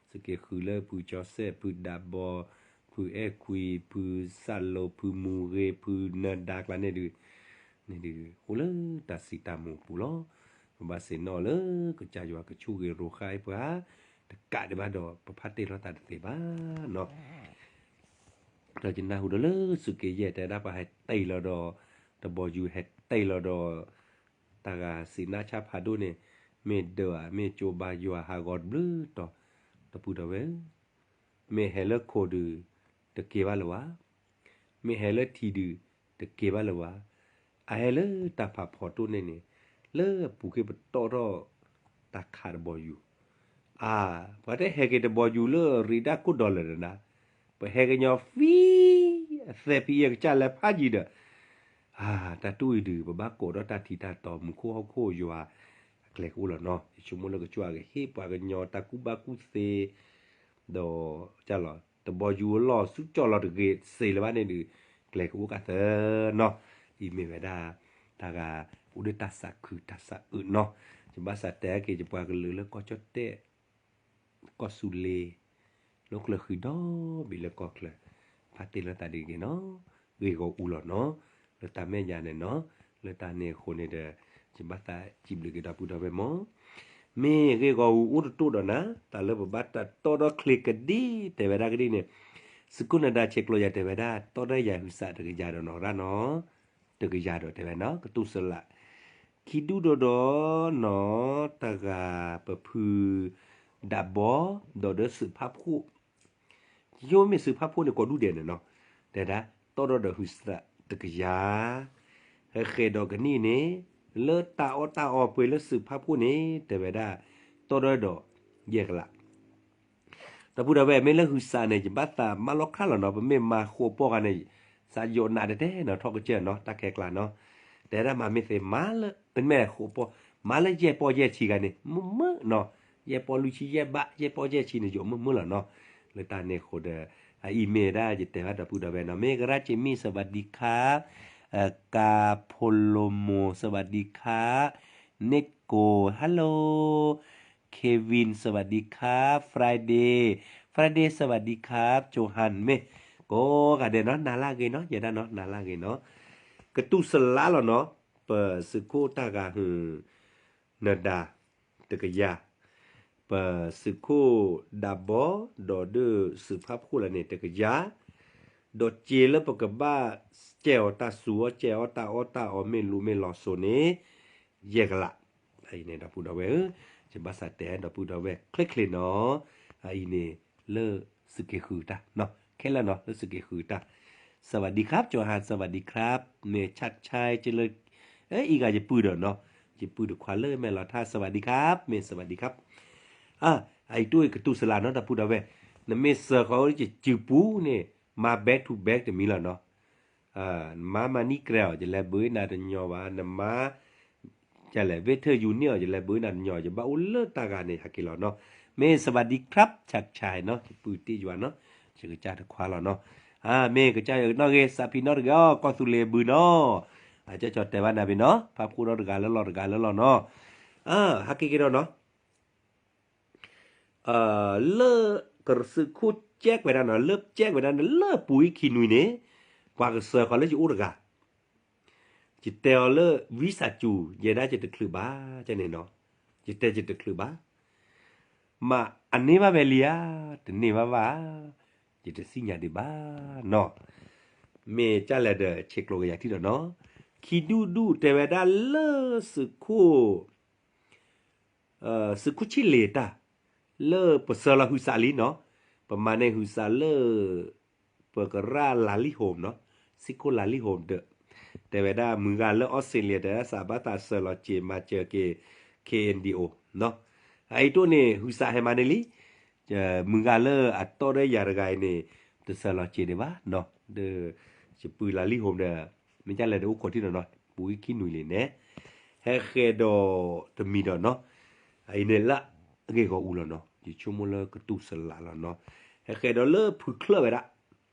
သုးက့ဃုလၢဖုကၠီစဲၣ် ဖုဒးဘီ ဖုအဲၣ်ခွံ ဖုစၣ်လိ ဖုမူဂ့ၤ ဖုနၢဒါကျါန့ၣ်ဒုး, န့ၣ်ဒုး အိၣ်လၢတၢ်စံးတၢ်မူပူၤလီၤ. ပဘၣ်ဆ့ၣ်နီၤလၢကစၢ်ယွၤကဆိၣ်ဂ့ၤရိဃာ်ပှၤ တကးဒံးဘၣ်ဒီး ပဖါတ့ၢ်လီၤသးတသ့ဘၣ်နီၤ. ဒီးယနၢ်ဟူဒီးလၢသုးက့ယဲၢ်တဲဒၣ်ပှၤဟဲတ့ၢ်လီၤဒီး တဘီယူၤဟဲတ့ၢ်လီၤဒီး တၢ်ဂၤစံးနါဆါဖးဒိၣ်န့ၣ် မ့ၢ်ဒၢးဧါ မ့ၢ်ကၠိဘါယွၤဟးဂီၤတဘျုးတီၤ, ဒီပုၢ်ဒီဝဲၢ်ဧၢ, မ့ၢ်ဟဲလၢခိၣ်ဒုး တက့ၤဘၣ်လၢၤဝဲ, မ့ၢ်ဟဲလၢထံဒုး တက့ၤဘၣ်လၢၤဝဲ, အဟဲလၢတၢ်ဖးဖီတိၢ်န့ၣ်န့ၣ် လၢအပူၤကွံာ်ပတီၢ်ထီၣ် တၢ်ခးတဘီယူၤ, အါ, ပှၤတဟဲက့ၤတဘီယူၤလၢအရ့ဒၣ်ကိၢ်ဒီးလၢၤဒီးနၤ, ပဟဲကညီဖံ အသဲဖံအံၤကစၢ်လဲၤဖးယံၤဒီး အါ, တၢ်တူၢ်အံၤဒုး ပဘၣ်ကိးဒီးတၢ်ထံတၢ်တီ မူခိၣ်ဟီၣ်ခိၣ်ယွၤ အကျဲကအိၣ်လီၤနီၤ. ယဆိကမိၣ်လၢကစၢ်ယွၤကဟ့ၣ်ပှၤကညီတၢ်ကူၣ်ဘၣ်ကူၣ်သ့ ဒီး ကၢ်လီၤ တဘီယူၤအလီၢ်ဆူကၠီၣ်လီၤတဂ့ၤစ့လၢၤဘၣ်န့ၣ်ဒုး ကျဲကအိၣ်ကသၢနီၤ. အံၤမ့ၢ်ဝဲဒၣ် တၢ်ဂၤ အိၣ်ဒီးတၢ်သးခုတၢ်သးအုးနီၤ. ယဘၣ်သးတဲက့ၤ ယပှၤကလုာ်လၢကီၢ်ကၠီၣ်တဲၣ် ကီၢ်သူလ့ၤ လီၢ်ကျၢၤဃံဒီဘ့ၣ်လၢကီၢ်ချၢ ဖါတ့ၢ်လီၤသးဒ်ဂ့ၤနီၤ, ဂ့ၢ်ဂီၢ်အူလီၤနီၤ, လၢတၢ်မဲာ်ညါန့ၣ်နီၤ, လၢတၢ်န့ၣ်အဃိန့ၣ်ဒီး ယဘၣ်သးစံးဘျုးက့ၤဒီပုၢ်ဒီဝဲၢ်မၢ်, မ့ၢ်ဂ့ၢ်ဂီၢ်အူအိၣ်တတိၢ်ဒီးနၤ, တၢ်လၢပဘၣ်တၢ်တီဒီချ့ကဒံ တဲဝဲဒၣ်ကဒ်န့ၣ်, သုးခိၣ်နၢၤဒါဆဲးကျိးယၤတဲဝဲဒၣ် တီဒီးယၤဟုးစးတကယၤဒီးနီၢ်ရၣ်နီၤ, တကယၤဒီးတဲဝဲနီၤ ကတူၢ်စလး ခံဒူၣ်ဒီးဒီးနီၤ, တၢ်ဂၤပဖု ဒးဘီ ဒီးဒီးသုးဖးဖှိၣ်, ယိမ့ၢ်သုးဖးဖှိၣ်န့ၣ် ကိးဒူၣ်ဒဲးန့ၣ်နီၤ, တဲဒၣ် တီဒီးဒီးဟုးစးတကယၤ, ဟဲဃဲးဒီးကနံၣ်န့ၣ် လၢတၢ်အီၣ်တၢ်အီပှ့ၤလၢသုးဖးဖှိၣ်န့ၣ် တဲဝဲဒၣ် တီဒီးဒီး ယဲၢ်ကလး ဒီပုၢ်ဒီဝဲၢ် မ့ၢ်လၢဟုးစးန့ၣ် ယဘၣ်သးမၤလီၤခါလီၤနီၤ, ပမ့ၢ်မၤဃိးပီၢ်ဂၤန့ၣ် စးယိးနးတဲတဲနီၤ ထီၣ်ကစၢၢ်နီၤ တၢ်ခဲကျါနီၤ, တဲဒၣ်မၤမ့ၢ်သ့မၤလၢ မ့ၢ်ဃိးပီၢ် မၤလၢယဲၢ်ပီၢ်ယဲၢ်ဆံဂၤန့ၣ် မုာ်မုာ်နီၤ, ယဲၢ်ပီၢ်လွံၢ်ဆံယဲၢ်ဘး ယဲၢ်ပီၢ်ယဲၢ်ဆံန့ၣ် ယိးမုာ်မုာ်လီၤနီၤ, လၢတၢ်န့ၣ်အဃိဒီး အအံၤမ့ၢ်ဒၣ်ယတဲဘၣ်ဒီပုၢ်ဒီဝဲၢ်နီၤ, မ့ၢ်ကရၢ်က့မံ สวัสดีครับ กาโพโลโม สวัสดีครับ นิโก hello เควิน สวัสดีครับ Friday Friday สวัสดีครับ โจฮัน မ့ၢ် ကိးဂၤဒဲးနီၤ နၤလၢအဂ့ၤနီၤ ယဲဒၣ်နီၤ နၤလၢအဂ့ၤနီၤ, ကတူၢ်စလးလီၤနီၤ, ပသုးခိၣ်တၢ်ဂၤဟုၣ် နၢၤဒါ တကယၤ, ပသုးခိၣ်ဒးဘီ ဒီးဒုးသုးဖးဖှိၣ်လၢန့ၣ် တကယၤ, ဒီးစ့လၢပကဘၣ်စဲးအီၤတၢ်စူၤအီၣ် စဲးအီၣ်တၢ်အီၣ်တၢ်အီ မ့ၢ်လူၤမ့ၢ်လီၤစိၤန့ၣ် ယဲၢ်ကလး, အအံၤန့ၣ်ဒီပုၢ်ဒီဝဲၢ်ဧၢ, ယဘၣ်သးတဲဒီပုၢ်ဒီဝဲၢ်ချ့ချ့နီၤ, အအံၤန့ၣ် လၢသုးက့ဃုာ်တၢ်, ခဲလၢာ်နီၤ လၢသုးက့ဃုာ်တၢ် สวัสดีครับ โจฮัน สวัสดีครับ မ့ၢ် ชัดชัย ကလၢ အံၤဂၤယပုၢ်ဒီးနီၤ, ယပုၢ်တခွါလၢမဲာ်လီၤထါ สวัสดีครับ မ့ၢ် สวัสดีครับ, အအံၤတိၢ်အံၤကတူၢ်စလးနီၤ ဒီပုၢ်ဒီဝဲၢ်, နမ့ၢ်စၢဃီၤအိၣ်လၢယစုပူၤန့ၣ် မၤ back to back တမံၤလီၤနီၤ, နမၤ money gram အီၤ ယလဲၤဘၢနၤတညီဘၣ်, နမၤ ကလဲၣ် Western Union အီၤ ယလဲၤဘၢနၤတညီ ယဘၣ်အိၣ်လၢတၢ်ဂၤန့ၣ် ဟးက့ၤလီၤနီၤ, မ့ၢ် สวัสดีครับ ชัดชัย နီၤ ယပုၢ်တ့ၢ်ယွၤနီၤ, ယကစၢ်တခွါလီၤနီၤ, မ့ၢ်ကစၢ်ယွၤနီၣ်ဂ့ၤ စးဖံးနီတဂ့ၤအီၤ ကီၢ်သူလ့ၤဘုနီၤ, အကၠီကၠီတဲဘၣ်နၤဘ့ၣ်နီၤ ဖးဖှိၣ်ဒီတဂၤလၢလီၢ်တဂၤလၢလီၢ်နီၤ, ဟးက့ၤက့ၤဒီးနီၤ လၢ ကရၢသုးခိၣ်ကဲကွဲးဒၣ်နီၤ လၢကဲကွဲးဒၣ်န့ၣ် လၢပူၤအံၤခံနွံန့ၣ် ပှၤကစၢဃီၤလၢယအိၣ်တဂၤ, ယတဲအီၤလၢ ဝံစးစူၤ ယဲဒၣ်ယတချုးဘၣ် ကန့ၣ်နီၤ, ယတဲယတချုးဘၣ်, မ့ၢ်အန့ၢ်ဘၣ်ဝဲလံဧါ, တန့ၢ်ဘၣ်ဘၣ်ဧါ, ယတသ့ၣ်ညါဒံးဘၣ်နီၤ, မ့ၢ်ကၢ်လဲၣ်ဒီး ဆဲးကျိးကယၤထံၣ်ဒီးနီၤ, ခံဒူၣ်ဒူၣ်တဲဝဲဒၣ်လၢသုးခိၣ် သုးခိၣ်ဆံၣ်လ့ၤတၢ်, လၢပစၢၤလီၤဟုးစးလံနီၤ, ပမၤန့ၢ်ဟုးစးလၢ ပကရၣ်လၤလံၣ်ဟိမ်နီၤ, စံခိၣ်လၤလံၣ်ဟိမ်ဒီး, တဲဝဲဒၣ်မုၢ်ဂၤလၢအီစထြ့လယါ တဲဒၣ်စးဘၣ်သးစၢၤလီၤစ့ၤမၤစၢၤက့ၤ ခ့ၣ်အဲၣ်ဒီးအိၣ်နီၤ, အအံၤတိၣ်န့ၣ် ဟုးစးဟဲမၤန့ၢ်လံ, မုၢ်ဂၤလၢအတီၢ်ဒီးယၤတဂၤအံၤန့ၣ် တစၢၤလီၤစ့ၤဒံးဘၣ်နီၤ, ဒီး ယပုၢ်လၤလံၣ်ဟိမ်ဒီး မ့ၢ်ကၢ်လဲၣ်ဒီးအိၣ်ခိးထံၣ်ဒီးနီၤ, ပူၤဝံၤခံနွံလံန့ၣ်, ဟဲဃဲၤဒီးတမံၤဒီးနီၤ, အအံၤန့ၣ်လၢအဂ့ၢ်ဂီၢ်အူလီၤနီၤ, ယဆိကမိၣ်လၢကတူၢ်စလးလီၤနီၤ, ဟဲဃဲၤဒီးလၢဖုချၢၣ်ဝဲဒၣ်,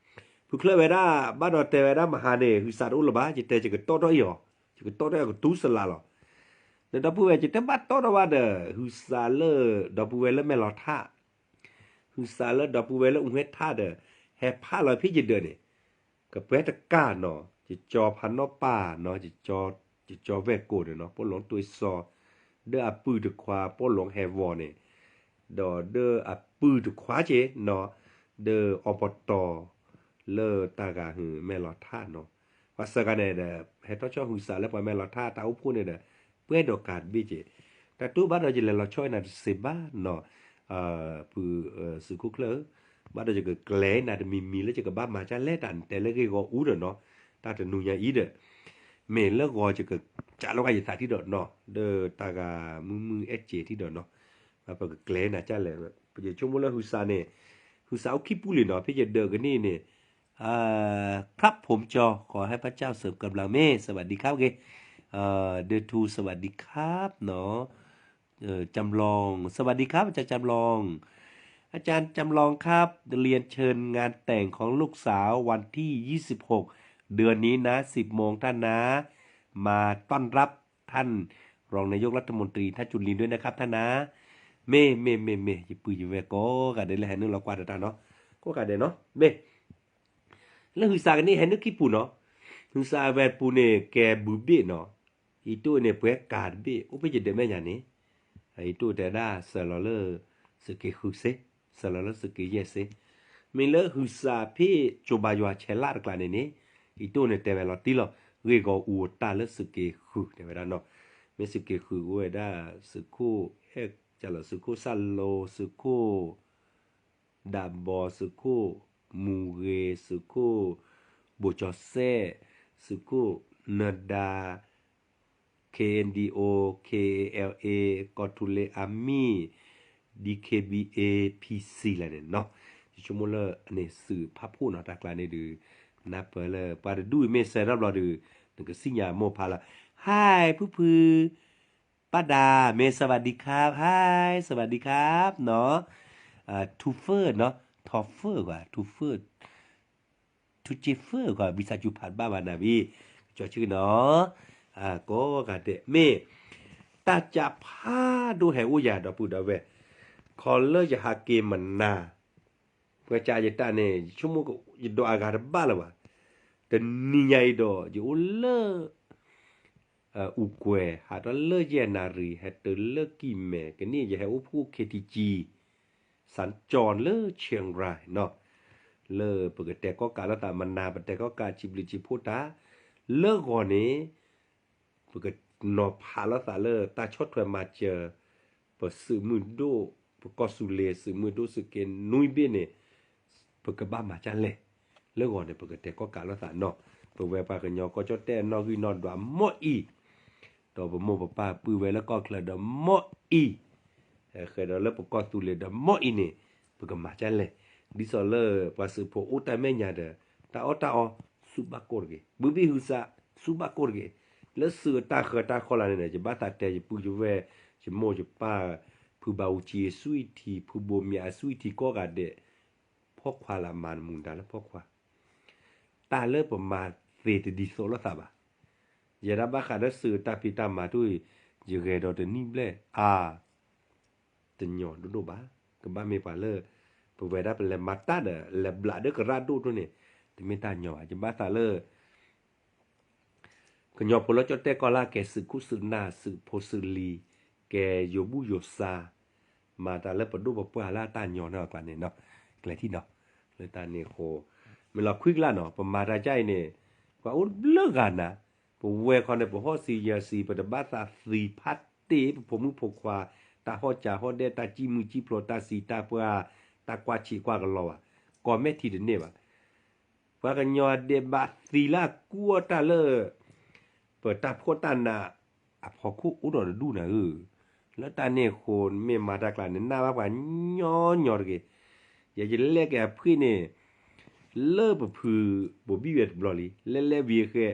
ဖုချၢၣ်ဝဲဒၣ် ဘၣ်ဒီးတဲဝဲဒၣ်မဟါန့ၣ် ဟုးစးတအိၣ်လၢၤဘၣ်, ယတဲယကတီၢ်ထီၣ်အံၤအီၤ, ယကတီၢ်ထီၣ်အီၤကတူၢ်စလးလီၤ, ဒီးဒီပုၢ်ဝဲၢ် ယတဘၣ်တီၢ်ထီၣ်ဘၣ်ဒီး ဟုးစးလၢ ဒီပုၢ်ဝဲၢ်လၢမဲာ်လီၤထၣ် ဟုးစးလၢဒီပုၢ်ဝဲၢ်လၢအူဟဲထၣ်ဒီး ဟဲဖးလီၤဖဲယဒၢးန့ၣ်, ကပှဲၤတကၢ်နီၤ, ယကၠီဖးနီၣ်ပၢ်နီၤ, ယကၠီဝဲၢ်ကိာ်န့ၣ်နီၤ, ပီၣ်လူၤတွ့စီ, ဒီးအပုၢ်တခွါ ပီၣ်လူၤဟဲဝီၤန့ၣ်, ဒီးဒီးအပုၢ်တခွါက့နီၤ, ဒီးအီပတီၢ် လၢတၢ်ဂၤဟုးမဲာ်လီၤထၣ်နီၤ, ပှၤစၢၤဂၤန့ၣ်ဒီး ဟဲထီၣ်ဆီၣ်ဟုးစးလၢပှၤမဲာ်လီၤထၣ်တၢ်အိၣ်ဖှိၣ်န့ၣ်ဒီး ပှဲၤဒီးကးတဘ့ၣ်က့, တၢ်တိၢ်ဘၣ်ဒီးယလဲၤလီၤဆီၣ်အံၤနၤတစ့းဘၣ်နီၤ, ပုၢ်သုးခိၣ်ချၢၣ်ဧၢ, ဘၣ်ဒီးယကကျဲၤနၤတမံၤမံၤလၢယကဘၣ်မၤဒ်လဲၣ်တၢ်နတဲလၢဂ့ၢ်ဂီၢ်အူဒီးနီၤ, တၢ်တနူညါအံၤဒီး မ့ၢ်လၢဂီၤယကစးလီၤကယသးထံၣ်ဒီးနီၤ, ဒီးတၢ်ဂၤမုၢ်မုၢ်အဲၣ်စ့ၤထံၣ်ဒီးနီၤ, ပကကျဲၤနၤဒ်လဲၣ်, ယဆိကမိၣ်လၢဟုးစးန့ၣ်, ဟုးစးအိၣ်ခံပူၤလံနီၤ, ဖဲယဒၢးကန့ၢ်န့ၣ်, ครับผมจอ ขอให้พระเจ้าเสริมกำลัง เม สวัสดีครับ โอเค เดทู สวัสดีครับเนาะ เอ่อ จำลอง สวัสดีครับ อาจารย์จำลอง อาจารย์จำลองครับ เรียนเชิญงานแต่งของลูกสาววันที่ยี่สิบหก เดือนนี้นะ สิบโมงท่านนะ มาต้อนรับท่านรองนายกรัฐมนตรีท่านจุลินทร์ด้วยนะครับท่านนะ မ့ၢ် မ့ၢ် မ့ၢ် မ့ၢ် ယပုၢ်ယဝဲၢ်ကိးဂၤဒဲးလၢဟဲနုာ်လီၤကွၢ်တၢ်နီၤ, ကိးဂၤဒဲးနီၤ, မ့ၢ် လၢဟုးစးကန့ၢ်ဟဲနုာ်ခံပူၤနီၤ, ဟုးစးအဝဲပူၤန့ၣ် ကဲဘုးဘ့ၣ်နီၤ, အံၤတိၣ်န့ၣ် ပှဲၤကးတဘ့ၣ် အိၣ်ဖဲယဒၢးမဲာ်ညါန့ၣ်, အံၤတိၣ်တဲဒၣ်စၢၤလီၤလၢ သုးက့ဃုစ့, စၢၤလီၤလၢသုးက့ယဲၢ်စ့, မ့ၢ်လၢဟုးစးဖဲကၠိဘါယွၤဆဲးလၢ်တကျါန့ၣ်န့ၣ်, အံၤတိၣ်န့ၣ်တဲဝဲလီၤတံၢ်လီၤ, ဂ့ၢ်ဂီၢ်အူတၢ်လၢသုးက့ဃုတဲဝဲဒၣ်နီၤ, မ့ၢ်သုးက့ဃုအိၣ်ဝဲဒၣ် သုးခိၣ်အဲၣ် ကလီၤ သုးခိၣ်စၢ်လိၤ သုးခိၣ် ဒးဘီ သုးခိၣ်မူၤဂ့ၤ သုးခိၣ် ဘိၣ်ကၠီၤစဲၣ် သုးခိၣ် နဒါ ခ့ၣ်အဲၣ်ဒီးအိၣ် ခ့ၣ်အဲၣ်အဲၣ် ကီၢ်ထူလ့ၤအမံၤ ဒံခ့ၣ်ဘံၣ်အ့ၣ် ဖံၣ်စံလၢန့ၣ်နီၤ, ယဆိကမိၣ်လၢအန့ၣ်သုးဖးဖှိၣ်နီၤ တၢ်ကျါန့ၣ်ဒုး, နၢ်ပၢၢ်လၢပှၤတဒူၣ်အံၤမ့ၢ်စဲးထီၣ်ဘျီဒုး, နကစံၣ်ညါမိၢ်ဖးလၢ ဟါ ဖုဖု ป้าดา เม สวัสดีครับ ฮาย สวัสดีครับ เนาะ อ่า ทูเฟอร์ เนาะ ทอเฟอร์ กว่า ทูเฟอร์ ทูเจเฟอร์ กว่า วิสาจูผัดบ้าบานาวี กระจอกชื่อ เนาะ อ่า ကိးဂၤဒဲး မ့ၢ် တၢ်ကၢ်ဖးဒိၣ်ဟဲအိၣ်ယၤဒီပုၢ်ဒီဝဲၢ် ခီလၢယဟးက့ၤမနၤ ပှၤကၢ်ယတၢ်န့ၣ် ယဆိကမိၣ်ယဒွးအဂၤတဘၣ်လၢၤဘၣ်. တနံၤညါအံၤဒီး ယအိၣ်လၢ အူကွဲၤ ဟးထီၣ်လၢယဲၢ်နၣ်ရံၣ် ဟဲတုၤလၢကံၢ်မဲာ် ကနံၣ်ယဟဲအိၣ်ဖှိၣ် ခ့ထံကံ စၣ်ကၠီၣ်လၢ ဆဲၣ်ရၢၣ် နီၤ လၢပကတဲာ်ကီၢ်ကးလိာ်သး မနၤပတဲာ်ကီၢ်ကး စံးဘျုးစံးဖှိၣ်တၢ် လၢဂီၢ်န့ၣ် ပကနီၤဖးလိာ်သးလၢတၢ်ဆီၣ်ထွဲမၤစၢၤ ပသုးမုၢ်ဒိၣ် ပကီၢ်သူလ့ၤ သုးမုၢ်ဒိၣ်သုးက့နွံဘ့ၣ်န့ၣ် ပကဘၣ်မၤဒ်လဲၣ်. လၢဂီၢ်န့ၣ် ပကတဲာ်ကီၢ်ကးလိာ်သးနီၤ ပဝဲပှၤကညီကီၢ်ကၠီၣ်တဲၣ်နီၣ်ဂံၢ်နီၣ်ဒွးမီၢ်အံၤ ဒီးပမိၢ်ပပၢ်ပုၢ်ဝဲလၢကီၢ်ချၢဒီးမီၢ်အံၤ ဃဲၤဒီးလၢပကီၢ်သူလ့ၤဒီးမီၢ်အံၤန့ၣ် ပကမၤဒ်လဲၣ်. ဒ်သိးလၢပှၤသုးဖိအိၣ်တၢ်မဲာ်ညါဒီး တၢ်အီၣ်တၢ်အီ စူၣ်ဘၣ်ကိၢ်တဂ့ၤ, ဘုဘံၣ်ဟုစး စူၣ်ဘၣ်ကိၢ်တဂ့ၤ. လၢသုးအတၢ်ဃၢတၢ်ဃီလာ်န့ၣ် ယဘၣ်သးတဲယပုၢ်ယဝဲၢ် ယမိၢ်ယပၢ် ဖုဘးအူကၠံအစွံၣ်ထံ ဖုဘိမၠးအစွံၣ်ထံကိးဂၤဒဲး ဖီၣ်ခွါလၢအမၤနမူဒါလၢဖီၣ်ခွါ တၢ်လၢပမၤသ့တဒ်သိးလိာ်သးဘၣ်. ယဲဒၣ်ဘၣ်ဃးဒီးသုးအတၢ်ဖံးတၢ်မၤတအိၣ်အံၤ ယဂဲၤဒီးတနံၣ်ဘျဲၣ် အါ တညီဒိၣ်ဒိၣ်ဘၣ်. ကဘၣ်မ့ၢ်ပှၤလၢ ပဝဲဒၣ်ပလဲၤမၤတၢ်ဒီး လဲၤဘျးဒီးကရၣ်ဒိၣ်ဒိၣ်န့ၣ် တမ့ၢ်တၢ်ညီဘၣ်. ယဘၣ်သးလၢ ကညီဖိလၢကၠီၣ်တဲၣ်ကီၢ်လၢကဲသုးခိၣ်သုးနၢ် သုးဖိသုးလံၤ, ကဲယိၤဘူၣ်ယိၤစါ, မၤတၢ်လၢပဒိၣ်ပပှၢ်လၢအတၢ်ညီန့ၣ်အကျါန့ၣ်, ကျဲထံၣ်ဒီး, လၢတၢ်န့ၣ်အဃိ, မ့ၢ်လီၤခွံကလးနီၤ ပမၤတၢ်ကၢ်အံၤန့ၣ်, ပှၤအိၣ်ဘျုးဂၤနၤ, ပဝဲခီန့ၣ် ပဟီၣ်စံယၢၤစံ ပတဘၣ်သးသံဖးတ့ၢ် ပဖိမုၣ်ဖိခွါ, တၢ်ဟီၣ်စၢဟီၣ်ဒဲး တၢ်စံၣ်မုၢ်စံၣ်ဖျိ တၢ်စံးတၢ်ပှၢ်, တၢ်ကွၢ်ဆံးကွၢ်ကလီဘၣ်, ကိးမဲာ်ထံတန့ၢ်ဘၣ်. ပှၤကညီဒဲးဘးသံလၢအကူၣ်အီၣ်တၢ်လၢ ပတၢ်ဖှီၣ်တၢ်နးအဖီခိၣ်အိၣ်ဒီးတဒူၣ်နၤဧၢ, လၢတၢ်န့ၣ်အဃိ မ့ၢ်မၤတၢ်ကျါန့ၣ် နၢ်ဘၣ်ပှၤညီညီတဂ့ၤ, ယဲယလဲၣ်က့ၤအဖှ့ၣ်န့ၣ် လၢပဖုဘိးဘံၣ်ဝဲတဘျီလံ လဲၤလဲၤဝံၤဃဲ,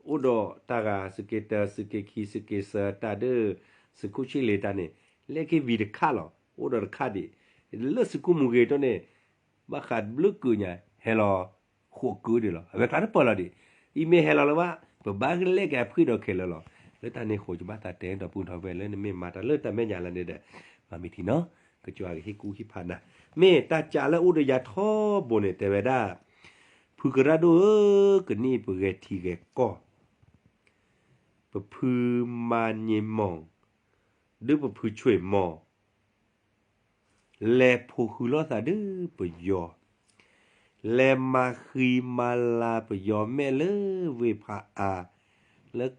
အိၣ်ဒီးတၢ်ဂၤ သုးက့တၢ သုးက့ခံ သုးက့သၢ တၢ်ဒၢ သုးခိၣ်ဆ့ၣ်လ့ၤတၢ်န့ၣ် လဲၤက့ၤဝံၤတခါလီၤ အိၣ်ဒီးတခါဒံး, လၢသုးခိၣ်မူဂ့ၤတီၢ်န့ၣ် ဘၣ်ဃးဘျုးကုညါ ဟဲလီၤဃိးကုဒံးလီၤ အဝဲကျါတပၢၢ်လီၤဒံး, အံၤမ့ၢ်ဟဲလီၤလၢၤဘၣ် ပဘၣ်လဲၤက့ၤအဖှ့ၣ်ဒီးခဲလၢာ်လီၤ. လၢတၢ်န့ၣ်အဃိ ယဘၣ်သးတဲဒီပုၢ်ဒီဝဲၢ်လၢနမ့ၢ်မၤတၢ်လၢတၢ်မဲာ်ညါလၢန့ၣ်ဒီး မၤမ့ၢ်ထံနီၤ, ကစၢ်ကဟ့ၣ်ကူၣ်ဟ့ၣ်ဖးနၤ, မ့ၢ်တၢ်ကးလၢအိၣ်ဒီးယၤထီဘိန့ၣ် တဲဝဲဒၣ်, ဖုကရၢ်ဒိၣ်ဧၢ, ကနံၣ်အံၤပဂဲၤထံဂဲၤကီၢ် ပဖုမၤညံမီၢ် ဒီးပဖုဆွ့ၣ်မီၢ် လဲၤဖိးဃုာ်လိာ်သးဒီးပယီၤ, လဲၤမၤဃံမၤလၤပယီၤမဲာ်လၢဝ့ၢ်ဖးအါ လၢ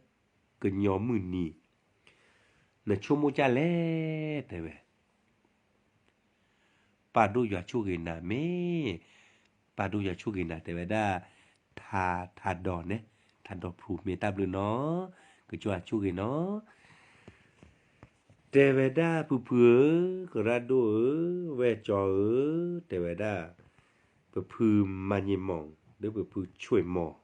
ကညီမုၢ်နံၤ, နဆိကမိၣ်ဒ်လဲၣ် တဲဝဲ ပၢ်ဒိၣ်ယွၤဆိၣ်ဂ့ၤနၤမ့ၢ်, ပၢ်ဒိၣ်ယွၤဆိၣ်ဂ့ၤနၤ တဲဝဲဒၣ်, ထါ, ထါဒီးန့ၣ်, ထါဒီးဖုမ့ၢ်တၢ်ဘျုးနီၤ, ကစၢ်ယွၤဆိၣ်ဂ့ၤနီၤ, တဲဝဲဒၣ်ဖုဖုဧၢ, ကရၢ်ဒိၣ်ဧၢ, ဝဲၢ်ကၠီဧၢ, တဲဝဲဒၣ်, ပဖုမၤညံမီၢ် ဒီးပဖုဆွ့ၣ်မီၢ်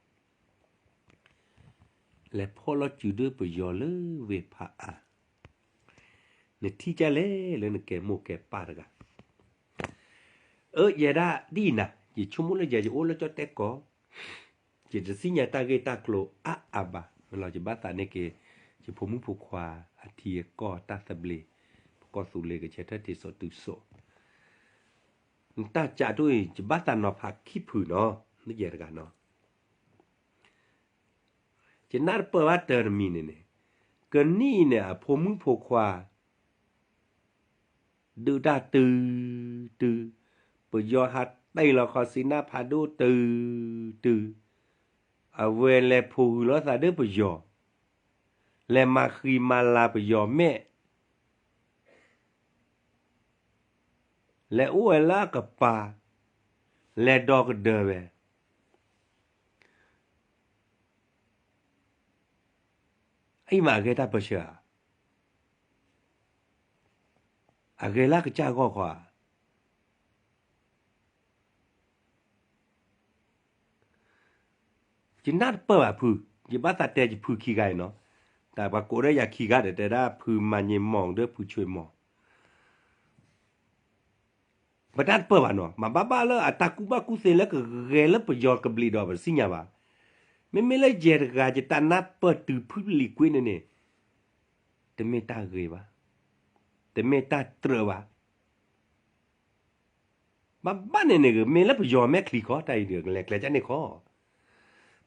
လဲၤဖီၣ်လီၤစုၤဒီးပယီၤလၢဝ့ၢ်ဖးအါ, နထံၣ်ဒ်လဲၣ်လၢနကဲမိၢ်ကဲပၢ်တဂၤ, အၢ ယဲဒၣ်ဒ်အံၤနၤ, ယဆိကမိၣ်လၢယဲယအိၣ်လၢကၠီၣ်တဲၣ်ကီၢ်, ယတသ့ၣ်ညါတၢ်ဂ့ၢ်တၢ်ကျိၤအါအါဘၣ်, မ့ၢ်လီၤယဘၣ်သးန့ၢ်က့ၤ ယဖိမုၣ်ဖိခွါအထံအကီၢ်တၢ်သဘျ့, ပကီၢ်သူလ့ၤကဆဲးထၢၣ်တ့ၢ်စိးတုၤစိး, နတၢ်ကးဒိၣ်အံၤ ယဘၣ်သးနီၤဖးခံဖုနီၤ, မ့ၢ်ယဲတဂၤနီၤ ယနၢ်တပၢၢ်ဘၣ်တၢ်တမံၤန့ၣ်န့ၣ်, ကနံၣ်အံၤန့ၣ် အဖိမုၣ်ဖိခွါ ဒုးတၢ်တုၤ, တုၤ, ပယီၤဟးတ့ၢ်လီၤခီစံးနါဖးဒိၣ်တုၤ, တုၤ, အဝဲလဲၤဖိးဃုာ်လိာ်သးဒီးပယီၤ, လဲၤမၤဃံမၤလၤပယီၤမဲာ် လဲၤအိၣ်ဝဲလၢအကပၤ, လဲၤဒီကဒၢဝဲ, အံၤမးအဂဲၤတၢ်ပၢဆှၢဧါ, အဂဲၤလၢကစၢ်ဂီၢ်ခီဧါ. ယနၢ်တပၢၢ်ဘၣ်ဖု, ယဘၣ်သးတဲယဖုခံဂၤအံၤနီၤ, တၢ်ပှၤကိးဒီးယၤခံဂၤဒီး တဲဒၣ်ဖုမၤညံမီၢ်ဒီးဖုဆွ့ၣ်မီၢ် ပတၢ်တပၢၢ်ဘၣ်နီၤ, မ့ၢ်ဘၣ်ဘၣ်လၢအတၢ်ကူၣ်ဘၣ်ကူၣ်သ့လၢကဂဲၤလၢပယီၤကဘျံးဒီးပတသ့ၣ်ညါဘၣ်. မ့မ့ၢ်လၢယဲတဂၤ ယတၢ်နၢ်ပၢၢ်တုၤဖုလံၤကွံာ်န့ၣ်န့ၣ်, တမ့ၢ်တၢ်ဂ့ၤဘၣ်, တမ့ၢ်တၢ်တြၢးဘၣ်. ဘၣ်ဘၣ်န့ၣ်န့ၣ် မ့ၢ်လၢပယီၤမဲာ်ချံခီ တၢ်အံၤဒုး ကလဲၤကျဲၤကၢ်န့ၣ်ခီ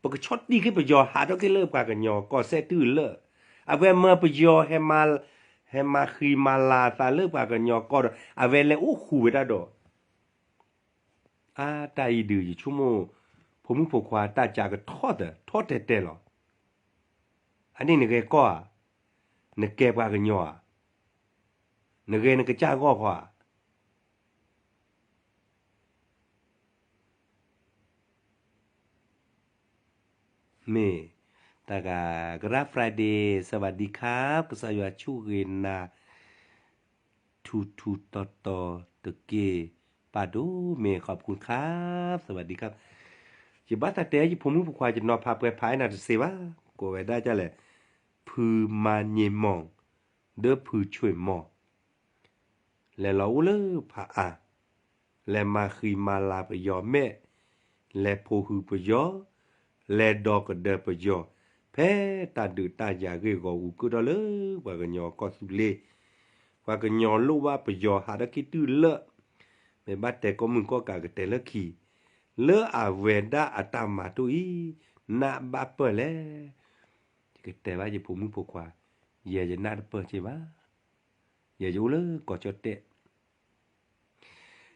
ပကဆီၣ်တံၢ်က့ၤပယီၤဟးထီၣ်က့ၤလၢပှၤကညီကီၢ်စဲၣ်တုၤလၢ, အဝဲမၢပယီၤ ဟဲမၤဃံမၤလၤအသးလၢပှၤကညီကီၢ်ဒီး အဝဲလဲၤအိၣ်ဃူဝဲဒၣ်ဒီး, အါတၢ်အံၤဒုး ယဆိကမိၣ် ဖိမုၣ်ဖိခွါတၢ်ကးကထီၣ်သၢ ထီၣ်တဲာ်တဲာ်လီၤ. အန့ၣ်နဂဲၤကီၢ်ဧါ, နကဲပှၤကညီဧါ, နဂဲၤနကစၢ်ဂီၢ်ခီဧါ. မ့ၢ်တၢ်ဂၤ ကရၢ Friday สวัสดีครับ ကစၢ်ယွၤဆိၣ်ဂ့ၤနၤ ထူထူတီတီတက့ၢ် ပၢ်ဒိၣ်မ့ၢ် ขอบคุณครับ สวัสดีครับ. ယဘၣ်သးတဲယဖိမုၣ်ဖိခွါ ယနီၤဖးပှဲၤဖးနၤတစ့ဘၣ်, ကိးဝဲဒၣ်ဒ်လဲၣ်, ဖုမၤညံမီၢ် ဒီးဖုဆွ့ၣ်မီၢ် လဲၤလီၤအိၣ်လၢဖးအါ, လဲၤမၤဃံမၤလၤပယီၤမဲာ်, လဲၤဖိးဟုးပယီၤ, လဲၤဒီကဒၢပယီၤ, ဖဲတၢ်ဒုးတၢ်ယၤဂ့ၢ်ဂီၤဂူၤကၢထီၣ်လၢပှၤကညီကီၢ်သူလ့ၤ, ပှၤကညီလိၣ်ဘၣ်ပယီၤဟးထီၣ်က့ၤတုၤလၢ, မ့ၢ်ဘၣ်တဲကိးမုၢ်ကီၢ်ကးကတဲလၢခံ, လၢအဝဲဒၣ်အတၢ်မၤတအိၣ်အံၤ, နၢ်ဘၣ်ပၢၢ်လဲၣ်. ယတဲဘၣ်ယဖိမုၣ်ဖိခွါ, ယဲယနၢ်တပၢၢ်က့ဘၣ်, ယဲယအိၣ်လၢကီၢ်ကၠီၣ်တဲၣ်,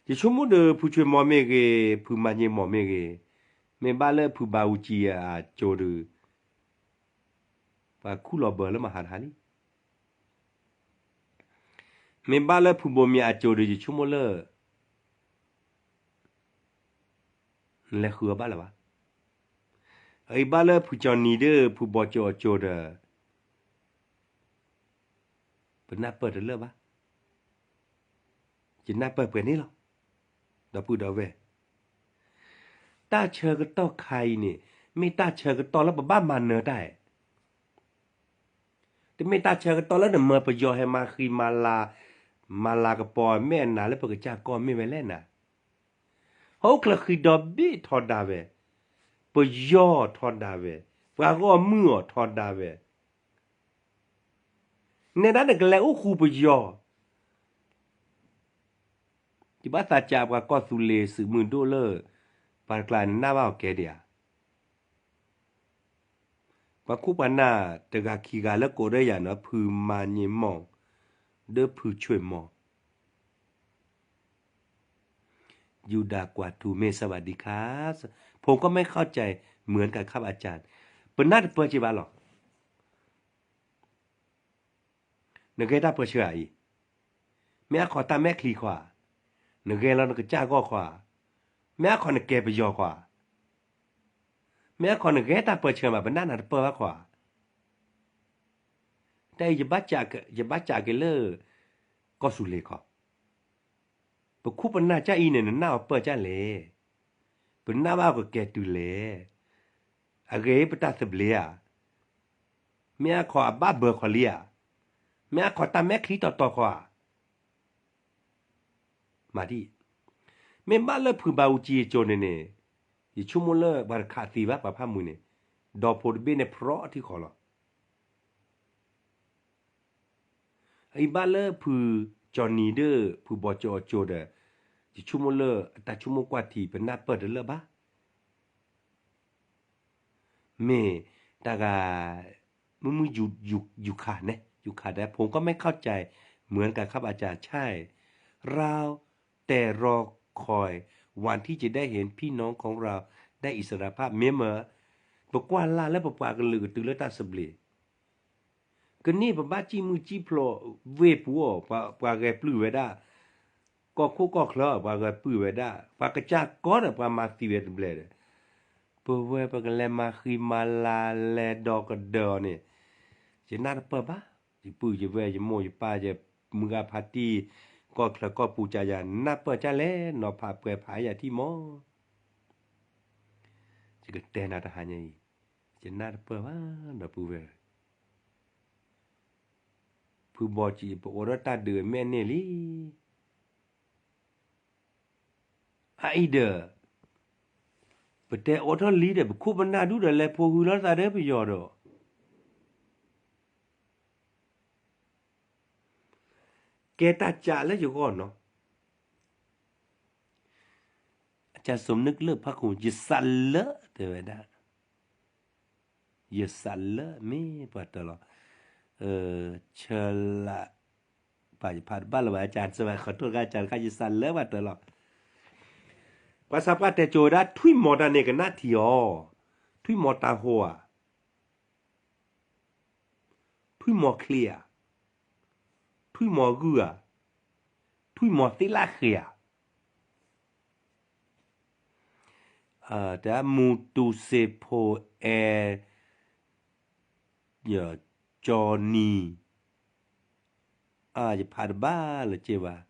ယဆိကမိၣ်ဒီးဖုဆွဲမီၤမ့ၢ်ဂ့ၤ, ဖုမၤညံမီၤမ့ၢ်ဂ့ၤ, မ့ၢ်ဘၣ်လၢဖုဘၤအူကၠံအကၠိဒီး ပှၤခူၣ်လီၤဘၢလၢမဟါတဟါလံ. မ့ၢ်ဘၣ်လၢဖုဘိမၠးအကၠိဒီး ယဆိကမိၣ်လၢ နလဲၤဃုအီၤဘၣ်လၢၤဘၣ်. အအံၤဘၣ်လၢဖုကၠီနံၤဒီး ဖုဘီကၠိအကၠိဒီး ပနၢ်ပၢၢ်တလၢာ်ဘၣ်. ယနၢ်ပၢၢ်ပှဲၤန့ၣ်လီၤ. ဒီပုၢ်ဒီဝဲၢ်, တၢ်ဆၢကတီၢ်ခါအံၤန့ၣ် မ့ၢ်တၢ်ဆၢကတီၢ်လၢပဘၣ်မၤနၢၤတၢ်ဧါ. တမ့ၢ်တၢ်ဆၢကတီၢ်လၢနမၢပယီၤဟဲမၤဃံမၤလၤ, မၤလၤကပီၤမဲာ်အနၤလၢပကစၢ်ကီၢ်မ့ၢ်ဝဲလဲၣ်နၤ. ဟီၣ်ခိၣ်ချၢဃံဒီဘ့ၣ်ထီဒါဝဲ, ပယီၤထီဒါဝဲ, ပှၤဂီၢ်မုၢ်အီၤထီဒါဝဲ, နဲဒၣ်နကလဲၤအိၣ်ဃူပယီၤ. ယဘၣ်သးစးပှၤကီၢ်သူလ့ၤသုးမုၢ်ဒိၣ်လၢ ပှၤတကျါနနၢ်ဘၣ်အီၤကဲဒံးဧါ. ပှၤခိၣ်ပှၤနၢ်တဂၤခံဂၤလၢကိးဒၢယၤနီၤ ဖုမၤညံမီၤ, ဒီးဖုဆွဲမီၤ. ယူဒၤကွၢ်ထူမ့ၢ် สวัสดีค่ะ ผมก็ไม่เข้าใจเหมือนกันครับอาจารย์. ပနၢ်တပၢၢ်က့ဘၣ်လီၤ. နဂဲၤတၢ်ပၢၢ်ဆၢဧါအံၤ, မ့ၢ်အါခီတၢ်မဲာ်ချံခီဧါ, နဂဲၤလီၤနကစၢ်ဂီၢ်ခီဧါ, မ့ၢ်အါခီနကဲပယီၤခီဧါ, မ့ၢ်အါခီနဂဲၤတၢ်ပၢၢ်ဆၢမး ပနၢ်နၤတပၢၢ်ဘၣ်ခီဧါ. တၢ်အံၤ ယဘၣ်စးက့ၤလၢ ကီၢ်သူလ့ၤခီ, ပခိၣ်ပနၢ်ကၢ်အံၤန့ၣ် နနၢ်အီၤပၢၢ်ကၢ်လဲၣ်, ပနၢ်ဘၣ်အီၤကကဲတုၤလဲၣ်, အဂ့ၤပတၢ်သဘျ့ဧါ, မ့ၢ်အါခီအဘၣ်ဘၢခီလံဧါ, မ့ၢ်အါခီတၢ်မဲာ်ချံတီတီခီဧါ. မၤဒ်အံၤ, မ့ၢ်ဘၣ်လၢဖုဘၤအူကၠံအကၠိန့ၣ်န့ၣ်, ယဆိကမိၣ်လၢပှၤတခးသံဘၣ်ပှၤဖးမုၢ်န့ၣ်, ဒီဖိတဘ့ၣ်န့ၣ် ဖရီထံဃီလီၤ. အံၤဘၣ်လၢဖုကၠီနံၤဒီး ဖုဘီကၠိအကၠိဒီး, ယဆိကမိၣ်လၢအတၢ်ဆိကမိၣ်ကွၢ်ထံ ပနၢ်ပၢၢ်တလၢာ်ဘၣ်. မ့ၢ်တၢ်ဂၤ, မုၢ်မုၢ်ယူၤခးန့ၣ်, ယူၤခးဒီး ผมก็ไม่เข้าใจเหมือนกันครับอาจารย์ ใช่ เราแต่รอคอยวันที่จะได้เห็นพี่น้องของเราได้อิสรภาพ မ့ၢ်မၢ, ပကွၢ်လၢ်လၢပပှၤကလုာ်ကတုၤလၢတၢ်သဘျ့ ကန့ၢ်ပဘၣ်စံၣ်မုၢ်စံၣ်ဖျိးဝ့ၢ်ပူၤအီၤ, ပှၤဂဲၤပျုၢ်ဝဲဒၣ်, ကီၢ်ခိၣ်ကီၢ်ချၢ ပှၤဂဲၤပျုၢ်ဝဲဒၣ်, ပှၤကစၢ်ကီဒီးပှၤမၤသံဝဲတဘျဲၣ်ဒီး, ပဝဲပကလဲၤမၤဃံမၤလၤလဲၤဒီးကဒၢအီၤန့ၣ်, ယနၢ်တပၢၢ်ဘၣ်, ယပုၢ်ယဝဲၢ်ယမိၢ်ယပၢ်ယမုၢ်ဂၤဖးတံၢ်, ကီၢ်ချၢကီၢ်ပူၤကယၤ နၢ်ပၢၢ်ကၢ်လဲၣ် နီၤဖးပှဲၤဖးယၤထံၣ်မီၢ် ယကတဲနၤတဟါညါအံၤ, ယနၢ်တပၢၢ်ဘၣ်ဒီပုၢ်ဝဲၢ်, ဖုဘီကၠံပအိးထီၣ်တၢ်ဒုးမဲာ်န့ၢ်လံ. အအံၤဒီး, ပတဲအိးထီၣ်လံဒီး ပခိၣ်ပနၢ်ဒူၣ်ဒီးလဲၤဖိးဟုလီၤသးဒီးပယီၤဒီး ကဲတၢ်ကးလၢယဂီၢ်နီၤ, အကၢ်စိနုၢ်ကလၢၢ်ဖးခိၣ် ယစးလၢတဲဝဲဒၣ်, ယစးလၢမ့ၢ်ပှၤတၢၢ်လီၤ, ဆၢလၢ, ပယဖးတဘၣ်လၢၤဘၣ် အကၢ်စၢ်ခီထီၣ်တခါ ကၢ်စၢ်ခါ ယစးလၢပှၤတၢၢ်လီၤ. ပှၤသးပှၢ်တဲကိၤဝဲဒၣ် ထွံၣ်မီၤတၢ်န့ၣ် ကနၣ်ထံအီၤ, ထွံၣ်မီၤတၢ်ဟိဧါ, ထွံၣ်မီၤချ့ဧါ, ထွံၣ်မီၤဂုၢ်ဧါ, ထွံၣ်မီၤသ့ၣ်လၣ်ဃ့ဧါ, တၢ်မူတူစ့ဖိအဲ ကၠီနံၤ, ယဖးတဘၣ်လၢၤက့ဘၣ်,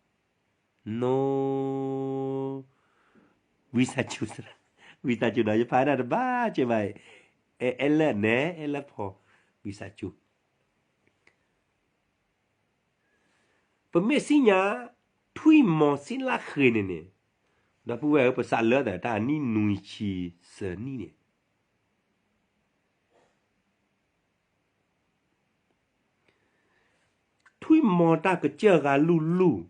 နိ, ဝံသးစူၤ, ဝံသးစူၤဒီး ယဖးဒၣ်တဘၣ်က့ဘၣ်, အဲအဲလၢနဲ အဲလၢဖီ, ဝံသးစူၤ ပမ့ၢ်သ့ၣ်ညါ ထွံၣ်မီၤသ့ၣ်လၣ်ဃ့န့ၣ်န့ၣ်, ဒီပုၢ်ဝဲၢ်ဧၢ ပစးလၢတၢ်အနံၣ်နွံဆံသၢနံၣ်န့ၣ်, ထွံၣ်မီၤတၢ်ကစၢၢ်ဂၤလူၢ်လူၢ်,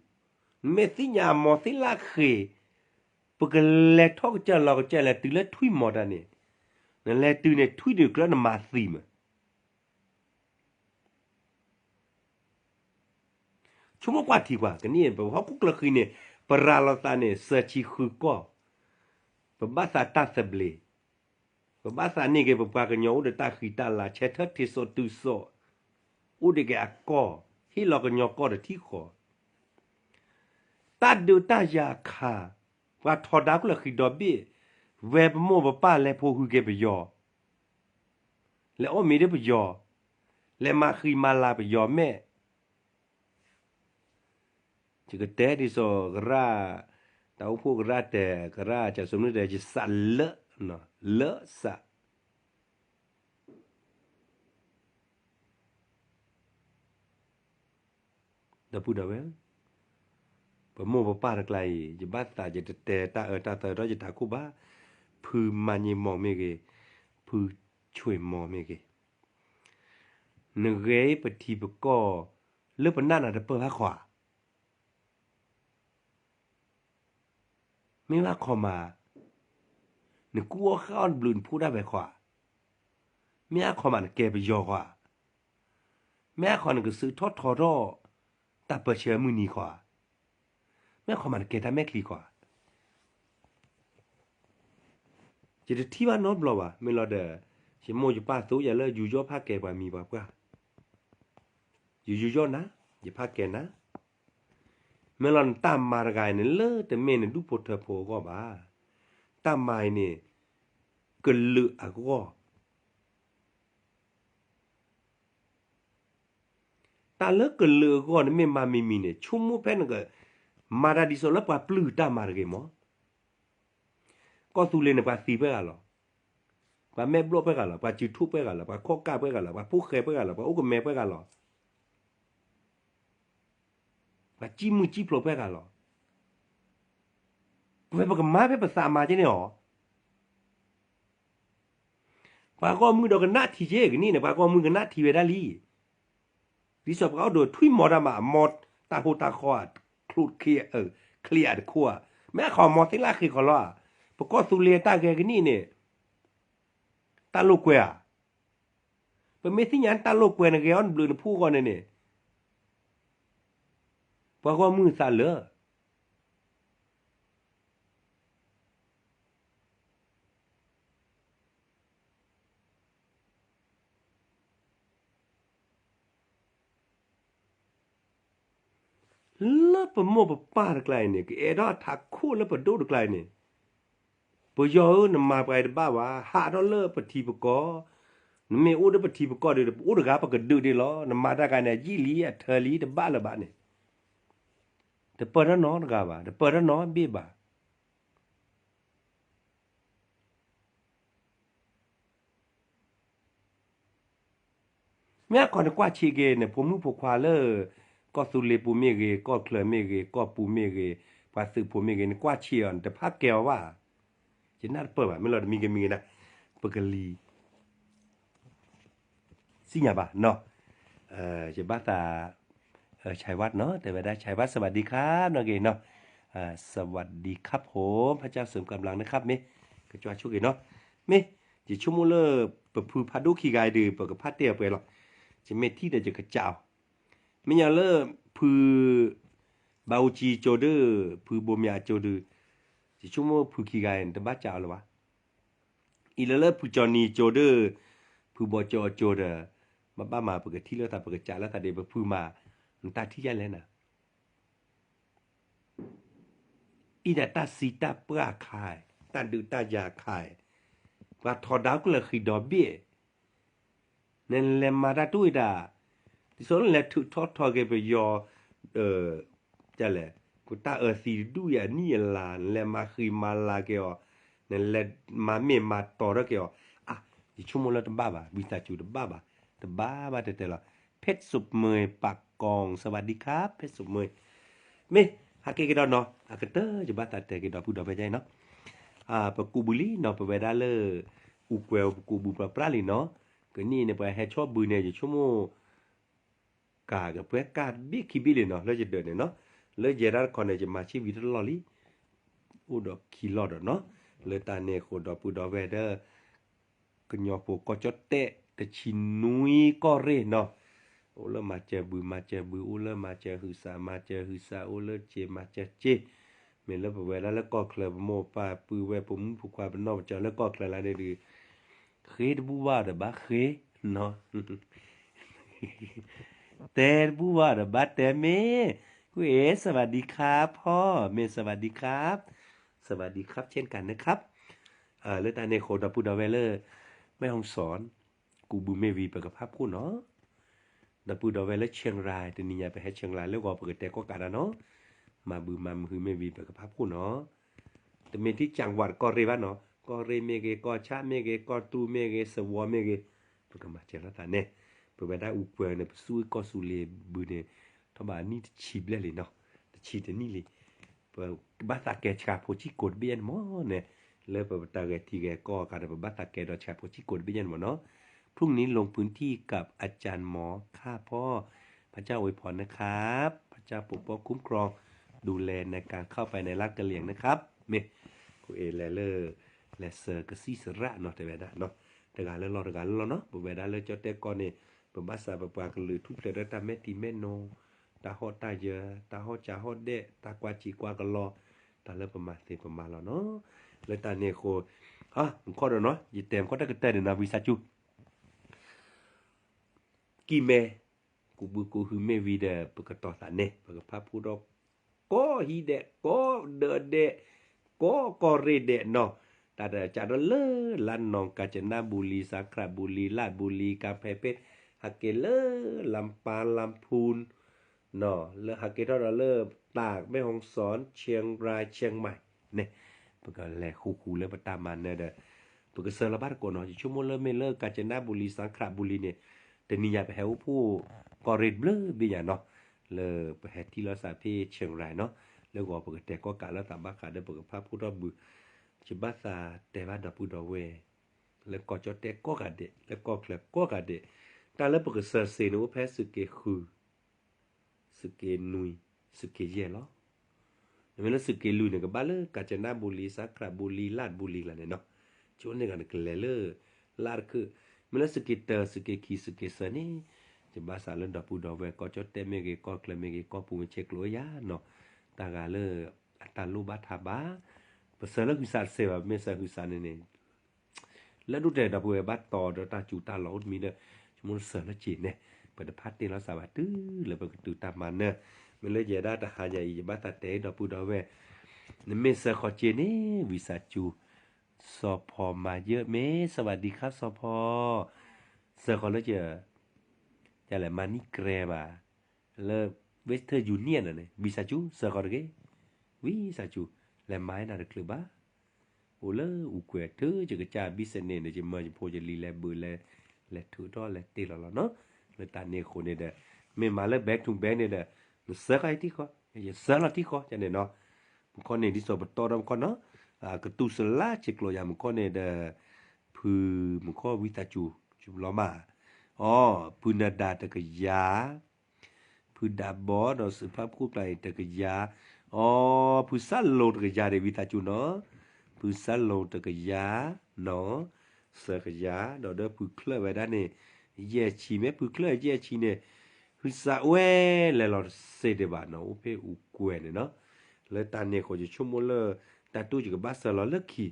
နမ့ၢ်သ့ၣ်ညါအမီၤသ့ၣ်လၣ်ဃ့, ပကလဲၤထီၣ်ကစၢၢ်လီၤကစၢၢ်လဲၤတုၤလၢထွံၣ်မီၤတၢ်န့ၣ်, နလဲၤတုၤန့ၣ် ထွံၣ်ဒုးကျၢနမၤသံမး, ဆိကမိၣ်ကွၢ်ထံကွၢ် ကနံၣ် ပဟီၣ်ခိၣ်ချၢဃံန့ၣ် ပရၤလီၤသးန့ၣ် သၢဆံဃုကီၢ်, ပဘၣ်သးတၢ်သဘျ့, ပဘၣ်သးန့ၢ်က့ၤပပှၤကညီအိၣ်ဒီးတၢ်ဃံတၢ်လၤ ဆဲးထၢၣ်ထံးစိးတုၤစိး, အိၣ်ဒံးက့ၤအကီၢ်, ဟ့ၣ်လီၤကညီကီၢ်တထံၣ်ဃီ, တၢ်ဒုးတၢ်ယၤခး, ပှၤထီဒါကလၢာ်ဃံဒီဘ့ၣ်, ဝဲပမိၢ်ပပၢ်လဲၤဖိးဟုက့ၤပယီၤ လဲၤအီၣ်မ့ၤဒ်ပယီၤ, လဲၤမၤဃံမၤလၤပယီၤမဲာ်, ယကတဲဒ်သိးကရၢ်, တၢ်အိၣ်ဖှိၣ်ကရၢ်တဲ, ကရၢ်ကၠးစိမုၢ်တဲ ယစးလၢ, လၢစး ဒီပုၢ်ဒီဝဲၢ်, ပမိၢ်ပပၢ်တကျါအံၤ ယဘၣ်သးယတတဲတၢ်အၢတၢ်သီဒီးယတၢ်ခိၣ်ဘၣ်, ဖုမၤညံမီၤမ့ၢ်ဂ့ၤ, ဖုဆွံမီၤမ့ၢ်ဂ့ၤ, နဂဲၤပထံပကီၢ် လၢပနၢ်နၤတပၢၢ်ဘၣ်ခီဧါ မ့ၢ်ဘၣ်ခီမး, နကူအီၣ်ဃာ်အီၣ်တဘျုးနဖိဒၣ်ဝဲခီဧါ, မ့ၢ်အခီမးနကဲပယီၤခီဧါ, မ့ၢ်အခီနကစုးထီၣ်ထီထီၣ် တၢ်ပၢဆှၢမုၢ်နံၤခီဧါ, မ့ၢ်အခီမးနကဲတၢ်မဲာ်ချံခီဧါ. ယတထံၣ်ဘၣ်နီတဘျီဘၣ်, မ့ၢ်လီၤဒီး ယမိၢ်ယပၢ်သိးယၤလၢယူးယီၣ်ဖးကဲပှၤမံၤပှၤပှၢ်, ယယူးယီၣ်နၤ, ယဖးကဲနၤ, မ့ၢ်လီၤနတၢ်မၤတဂၤအံၤန့ၣ် လၢတမ့ၢ်နဒူၣ်ဖိထၢဖိအဂီၢ်ဘၣ်, တၢ်မၤအံၤန့ၣ် ကလုာ်အဂီၢ် တၢ်လၢကလုာ်အဂီၢ်န့ၣ်မ့ၢ်မၤမံၤမံၤန့ၣ် ဆိကမိၣ်ဖဲနက မၤတၢ်ဒ်သိးလၢပှၤပျုၢ်တၢ်မၤတဂ့ၤမး, ကီၢ်သူလ့ၤန့ၣ် ပှၤသံပှဲၤဂၤလီၤ, ပှၤမဲာ်ဘျီၣ်ပှဲၤဂၤလီၤ, ပှၤစုးထူၣ်ပှဲၤဂၤလီၤ, ပှၤခီၣ်ကၢ်ပှဲၤဂၤလီၤ, ပှၤဖိၣ်ဃဲပှဲၤဂၤလီၤ, ပှၤအိၣ်ကမဲပှဲၤဂၤလီၤ ပှၤစံၣ်မုၢ်စံၣ်ဖျိးပှဲၤဂၤလီၤ. ပဝဲပကမၤဖဲပသးမၤက့န့ၣ်အီၤ, ပှၤဂီၢ်မုၢ်ဒီးကနၣ်ထံက့ကနံၣ်န့ၣ် ပှၤဂီၢ်မုၢ်ကနၣ်ထံဝဲဒၣ်လံ. ဒ်သိးပှၤအိၣ်ဒီးထွံၣ်မီၤတၢ်မး အမီတၢ်ဟိတၢ်ဃီဧါ, ချ့ဧါတခိၣ်ဧါ, မ့ၢ်အခီမီသ့လၢဃ့ခီလီၤဧါ. ပကီၢ်သူလ့ၤတၢ်ဂဲၤကနံၣ်န့ၣ် တၢ်လိာ်ကွဲဧါ. ပမ့ၢ်သ့ၣ်ညါတၢ်လိာ်ကွဲနဂဲၤအီၣ်နဘျုးနဖှိၣ်အဂီၢ်န့ၣ်န့ၣ် ပှၤဂီၢ်မုၢ်သးလၢ လၢပမိၢ်ပပၢ်တကျါအံၤန့ၣ် ကအဲၣ်ဒိးအထးခိၣ်လၢပဒိၣ်တကျါအံၤန့ၣ်, ပယီၤဧၢ နမၤပှၤအံၤတဘၣ်ဘၣ်, ဟးထီၣ်လၢပထံပကီၢ်, နမ့ၢ်အိၣ်ဒီးပထံပကီၢ်ဒီး ပအိၣ်တဂၤပကဒုးဒံးလီၤ, နမၤတၢ်ဂၤန့ၣ် ယံာ်လံအထၢလံ တဘၣ်လၢၤဘၣ်န့ၣ်, တပၢၢ်တၢ်နီတဂၤဘၣ်, တပၢၢ်တၢ်နီဘ့ၣ်ဘၣ်. မ့ၢ်အခီနကွၢ်ဆံးက့ၤန့ၣ် ဖိမုၣ်ဖိခွါလၢ ကီၢ်သူလ့ၤပူၤမ့ၢ်ဂ့ၤ, ကီၢ်ချၢမ့ၢ်ဂ့ၤ, ကီၢ်ပူၤမ့ၢ်ဂ့ၤ, ပှၤသုးဖိမ့ၢ်ဂ့ၤ, နကွၢ်ဆံးအီၤ နတဖးကဲအီၤဘၣ်. ယနၢ်တပၢၢ်ဘၣ်, မ့ၢ်လီၤတမံၤကမံၤကဒါ, ပကလံၤ သ့ၣ်ညါဘၣ်နီၤ. ယဘၣ်သး ဆဲးဝၣ်နီၤ, တဲဝဲဒၣ် ဆဲးဝၣ် สวัสดีครับ နီၢ်က့ၤနီၤ, สวัสดีครับผม พระเจ้าเสริมกำลังนะครับ မ့ၢ် ကကွၢ်ဆိၣ်ဂ့ၤနီၤ. မ့ၢ် ယဆိကမိၣ်လၢ ပဖုဖးဒိၣ်ခံဂၤအံၤဒီး ပကဖးတဲအပှဲၤလီၤ. ယမ့ၢ်ထံၣ်ဒီးယကစးအီၤ. မ့ၢ်ညီလၢ ဖု ဘၣ်အူကၠံအစိၤဒီး ဖုဘိမၠးအစိၤဒီး ယဆိကမိၣ်ဖုခံဂၤအံၤ နတဘၣ်စးအီၤလၢၤဘၣ်. အံၤလၢလၢဖုကၠီနံၤအစိၤဒီး ဖုဘီကၠီအစိၤဒီး မ့ၢ်ဘၣ်မၤ ပကထံၣ်လိာ်သး ပကစးလိာ်သးဒီး ပဖုမၤ နတၢ်ထံၣ်ယါလဲၣ်နၤ. အံၤဒၣ်တၢ်စံးတၢ်ပှၢ်ခါ, တၢ်ဒုးတၢ်ယၤခါ, ပှၤထီဒါကလၢာ်ဃံဒီဘ့ၣ်, နလဲၤမၤတၢ်တအိၣ်ဒၣ်, ဒ်သိးနလဲၤထုးထီၣ်ထီက့ၤပယီၤ, လဲၣ်, ပတၢ်အၢသံတဒူၣ်အံၤအနံၣ်အလါ, နလဲၤမၤဃံမၤလၤက့ၤအီၤ, နလဲၤမၤမ့ၢ်မၤတီၤထီၣ်က့ၤအီၤ, အါ, ယဆိကမိၣ်လၢတဘၣ်ဘၣ်, ဝံသးစူၤတဘၣ်ဘၣ်, တဘၣ်ဘၣ်တဲတဲလီၤ. เพชรสมุทรปากกอง สวัสดีครับ เพชรสมุทร မ့ၢ် ဟးက့ၤကဒီးနီၤ, အကတၢၢ်ယဘၣ်သးတဲက့ၤဒီပုၢ်ဒီဝဲၢ်ဒ်အံၤနီၤ, ပကူးဘုလံနီၤ, ပဝဲဒၣ်လၢ အူကွဲၤပကူးဘုပြးပြးလံနီၤ, ကနံၣ်အံၤန့ၣ် ပှၤဟဲဆီၣ်ဘုန့ၣ် ယဆိကမိၣ် ကးကပှဲၤကၢ်ဘ့ၣ်ခံဘ့ၣ်လံနီၤ, လၢယဒၢးန့ၣ်နီၤ, လၢယဲဒၣ်တခီန့ၣ် ယမၤဆံၣ်ဝံၤတလီၢ်လံ, အိၣ်ဒီးခံလီၢ်ဒီးနီၤ, လၢတၢ်န့ၣ်အဃိဒီပုၢ်ဒီဝဲၢ်ဒီး ကညီဖိကီၢ်ကၠီၣ်တဲၣ် တဆံနွံကီၢ်ရ့ၣ်နီၤ, အိၣ်လၢမၤစၢၤဘုး မၤစၢၤဘုး, အိၣ်လၢမၤစၢၤဟုးစး မၤစၢၤဟုးစး, အိၣ်လၢစ့ မၤစၢၤစ့, မ့ၢ်လၢပဝဲဒၣ်လၢကီၢ်ချၢ ပမိၢ်ပၢ်ပုၢ်ဝဲၢ် ပမုၣ်ဖိခွါ ပနီၢ်ပကၠီၤလၢကီၢ်ချၢလၢန့ၣ်ဒီး ဃ့တဘူၣ်ဘၣ်ဒီးဘၣ်ဃ့နီၤ တဲတဘူၣ်ဘၣ်ဒီးဘၣ်တဲမ့ၢ်, ကွၢ်အ့ၣ် สวัสดีครับ ဖီ, မ့ၢ် สวัสดีครับ, สวัสดีครับ เช่นกันนะครับ လၢတၢ်န့ၣ်အဃိ ဒီပုၢ်ဒီဝဲၢ်လၢ แม่ฮ่องสอน ကူးဘုးမ့ၢ်ဝံၤ ပကဖးဖှိၣ်နီၤ ဒီပုၢ်ဒီဝဲၢ်လၢ เชียงราย တနံၤညါ ပဟဲ เชียงราย လၢဂီၤ ပကတဲကီၢ်ကးဒၣ်နီၤ, မၤဘုးမၤမဟုမ့ၢ်ဝံၤ ပကဖးဖှိၣ်နီၤ တမ့ၢ်ထဲ จังหวัด ကီၢ်ရ့ၣ်ဘၣ်နီၤ, ကီၢ်ရ့ၣ်မ့ၢ်ဂ့ၤ ကီၢ်ဆၣ်မ့ၢ်ဂ့ၤ ကီၢ်တူၢ်မ့ၢ်ဂ့ၤ သဝီမ့ၢ်ဂ့ၤ, ပကမၤစၢၤလိာ်သးန့ၣ်, ပဝဲဒၣ်အူကွဲၤန့ၣ် ပသူၣ်အုးကီၢ်ဆူၣ်လံၤဘုးန့ၣ် ထီၣ်ဘၣ်အနံၣ်တဆံဘျဲၣ်လံနီၤ, တဆံတနံၣ်လံ ပဘၣ်သးကဲဆှးဖိဆံးကိာ်တဘ့ၣ်ညါန့ၣ်မ့ၢ်န့ၣ်, လၢပတၢ်ဂဲၤထံဂဲၤကီၢ်အခါဒီး ပဘၣ်သးကဲဒီးဆှးဖိဆံးကိာ်တဘ့ၣ်ညါန့ၣ်မ့ၢ်နီၤ, พรุ่งนี้ลงพื้นที่กับอาจารย์หมอค่ะพ่อ พระเจ้าอวยพรนะครับ พระเจ้าปกป้องคุ้มครอง ดูแลในการเข้าไปในรัฐกะเหรี่ยงนะครับ မ့ၢ် ကွၢ်အ့ၣ် လဲၤလၢ လဲၤစၢၤကစံၣ်စရၣ်နီၤ တဲဝဲဒၣ်နီၤ, တဂၤလၢလီၢ်တဂၤလၢလီၢ်နီၤ, ပဝဲဒၣ်လၢကၠီၣ်တဲၣ်ကီၢ်န့ၣ် ပဘၣ်စးပပှၤကလုာ်ထူၣ်ဖျဲးဒီးတၢ်မဲာ်ထံမဲာ်နိ, တၢ်ဟီၣ်တၢ်ယၢၤ, တၢ်ဟီၣ်စးဟီၣ်ဒဲး, တၢ်ကွၢ်စံးကွၢ်ကလီ, တၢ်လၢပမၤသ့ပမၤလီၤနီၤ, လၢတၢ်န့ၣ်အဃိ မူခီဒီးနီၤ ယတဲမူခီတၢ်ကတၢၢ်န့ၣ်နီၤ ဝံသးစူၤ ကံၢ်မဲ ကူးဘုးကူးဟုမ့ၢ်ဝံၤဒီး ပကတီၤသးန့ၣ် ပကဖးဖှိၣ်ဒီး ကိးဟံၣ်ဒဲး ကိးဒၢးဒဲး ကိးကီၢ်ရ့ၣ်ဒဲးနီၤ, တၢ်တကးဒီးလၢ ระนอง กาญจนบุรี สระบุรี ราชบุรี กำแพงเพชร ဟဲက့ၤလၢ ลำปาง ลำพูน နီၤ လၢဟဲက့ၤထီၣ်ဒီးလၢ ตาก แม่ฮ่องสอน เชียงราย เชียงใหม่ န့ၣ် ပကလဲၤဃူဃူလၢပတၢ်မၤနၢၤဒီး ပကစၢၤလီၤဘၣ်တကိးနီၤ, ယဆိကမိၣ်လၢမ့ၢ်လၢ กาญจนบุรี สระบุรี န့ၣ် တနံၤညါပဟဲအိၣ်ဖှိၣ်ကီၢ်ရ့ၣ်ဘျၢဘ့ၣ်ညါနီၤ, လၢပဟဲထံၣ်လိာ်သးဖဲ เชียงราย နီၤ, လၢဂီၤပကတဲကီၢ်ကးလိာ်သးဘၣ်ဃးဒီးပကဖးဖှိၣ်ထီၣ်ဘုး, ယဘၣ်သးတဲဘၣ်ဒီပုၢ်ဒီဝဲၢ် လၢကီၢ်ကၠီၣ်တဲၣ်ကိးဂၤဒဲး လၢကီၢ်ချၢကိးဂၤဒဲး, တၢ်လၢပကစၢၤစ့န့ၣ်အိၣ်ဖဲသုးက့ဃု သုးက့နွံ, သုးက့ယဲၢ်လီၤ. မ့မ့ၢ်လၢသုးက့လွံၢ်န့ၣ် ကဘၣ်လၢ กาญจนบุรี สระบุรี ราชบุรี လီၤန့ၣ်နီၤ, ဆိန့ၣ်ဂၤန့ၣ်ကလဲၤလၢ လၢတခုၣ်, မ့ၢ်လၢသုးက့တၢ သုးက့ခံ သုးက့သၢန့ၣ်, ယဘၣ်သးလၢဒီပုၢ်ဒီဝဲၢ် ကီၢ်ကၠီၣ်တဲၣ်မ့ၢ်ဂ့ၤ ကီၢ်ချၢမ့ၢ်ဂ့ၤ ကီၢ်ပူၤမ့ၢ်ဆဲးကျိးယၤနီၤ, တၢ်ဂၤလၢ အတၢ်လိၣ်ဘၣ်ထးဘၣ်, ပစၢၤလၢဟုးစးတစဲးဘၣ် မ့ၢ်စၢၤဟုးစးန့ၣ်န့ၣ် လၢဒိၣ်တဲာ်ဒီပုၢ်ဝဲၢ်ဘၣ်တီဒီးတၢ်စူၤတၢ်လီၤအိၣ်တမံၤဒီး ဆိကမိၣ်လၢစၢၤလၢစ့န့ၣ်, ပတဖၣ်တ့ၢ်လီၤစးဘၣ်တုၤလၢပကတုၤတၢ်မၤနၢၤ, မ့ၢ်လၢယဲဒၣ်တဟါညါအံၤ ယဘၣ်သးတဲဒီပုၢ်ဒီဝဲၢ်, နမ့ၢ်စၢၤဃီၤစ့န့ၣ် ဝံသးစူၤ, စီၤဖီမၤယၢၢ်မ့ၢ် สวัสดีครับ စီၤဖီ, စၢၤဃီၤလၢစ့ ယလဲၤမၤနံၣ်ကြဲဘၣ်, လၢ Western Union န့ၣ် ဝံသးစူၤ စၢၤဃီၤတဂ့ၤ, ဝံသးစူၤ လဲၤမၤနၤတချုးဘၣ်, အိၣ်လၢအူကွဲၤထုးယကစၢ် business န့ၣ် ယမၢယဖိယလံၤလဲၤဘုးလဲၤထုးထီၣ်လဲၤတ့ၢ်လီၤလီၤနီၤ, လၢတၢ်န့ၣ်အဃိန့ၣ်ဒီး မ့ၢ်မၤလၢ bank to bank န့ၣ်ဒီး နစၢၤဃီၤယထံၣ်ဃီ, ယစၢၤလီၤထံၣ်ဃီယန့ၣ်နီၤ, မူခီန့ၣ် ဒ်သိးပတီၢ်ဒီးမူခီနီၤ, ကတူၢ်စလါစ့ကျိးယၤမူခီန့ၣ်ဒီး ဖုမူခီဝံသးစူၤ လီၤမး အီ ဖုနၤဒါတကယၤ, ဖုဒးဘီဒီးစံးဖးဖှိၣ်ကျါအံၤတကယၤ, အီ ဖုစၢ်လိၤတကယၤန့ၣ် ဝံသးစူၤနီၤ, ဖုစၢ်လိၤတကယၤ, နီၤ, စၢၤကယၤ, ဒီးဒီးဖုချၢၣ်ဝဲဒၣ်န့ၣ်, ယဲၢ်ဆံ မ့ၢ်ဖုချၢၣ်ယဲၢ်ဆံန့ၣ်, ဟုစးဝဲလဲၤလီၤတစဲးဒံးဘၣ်နီၤ, အိၣ်ဖဲအူကွဲၤန့ၣ်နီၤ, လၢတၢ်န့ၣ်အဃိ ယဆိကမိၣ်လၢ တၢ်တူၢ်ယကဘၣ်စၢၤလီၤလၢခံ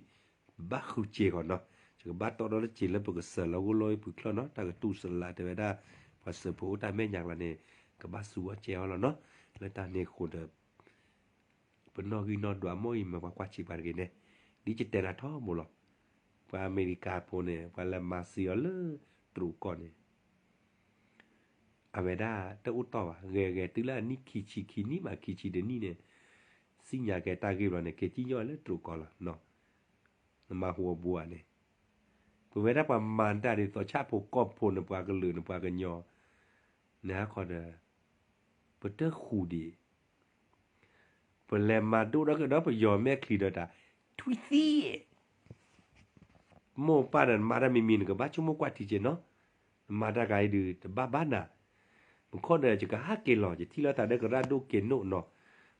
ဘၣ်ဃုစ့ဃီနီၤ, ယကဘၣ်တီၢ်ဒီးလၢစ့လၢပကစၢၤလီၤဂိၢ်လီၤဖုချၢၣ်နီၤ, တၢ်ကတူၢ်စလးတဲဝဲဒၣ်, ပှၤစၢၤဖိအိၣ်တၢ်မဲာ်ညါကျါန့ၣ်, ကဘၣ်စူၤအီၣ်ကဲအီၤလီၤနီၤ, လၢတၢ်န့ၣ်အဃိဒီး ပနီၣ်ဂံၢ်နီၣ်ဒွးမ့ၢ်အံၤမ့ၢ်ပှၤကွၢ်စံးပှၤတဂ့ၤန့ၣ်, ဒ်ယတဲနၤထီဘိလီၤ, ပှၤအမဲရကၤဖိန့ၣ် ပှၤလဲၤမၤစံးအီၤလၢ တရူးကီၢ်န့ၣ် အဝဲဒၣ်တအိၣ်တီၢ်ဘၣ်, ဂဲၤဂဲၤတုၤလၢအနံၣ်ခံဆံခံနံၣ်မးခံဆံတနံၣ်န့ၣ်, စံၣ်ညါကဲတၢ်ဂ့ၢ်ဘျီန့ၣ် က့ၤစံၣ်ညီၣ်လၢတရူးကီၢ်လီၤ, နမၤဟူအဘိဧါန့ၣ်, ပဝဲဒၣ်ပှၤမၤတၢ်ဒ်သိးဆၣ်ဖိကီၢ်ဖိန့ၣ် ပှၤကလုာ်န့ၣ် ပှၤကညီ, နဟါခီဒီး, ပတဃူဒံး ပလဲၤမၤဒိၣ်ထီၣ်ကဒီးပယီၤမဲာ်ချံဒီးတၢ်, ထွံၣ်သံ, မိၢ်ပၢ်ဒီးနမၤတၢ်မံၤမံၤ နကဘၣ်ဆိကမိၣ်ကွၢ်ထံက့ၤနီၤ, နမၤတၢ်ဂၤအံၤဒုး တဘၣ်ဘၣ်နၤ, မူခီဒီး ယကဟးက့ၤလီၤ ယထံၣ်လိာ်သးဒီးကရၢ်ဒိၣ်က့ၤနိၣ်နီၤ,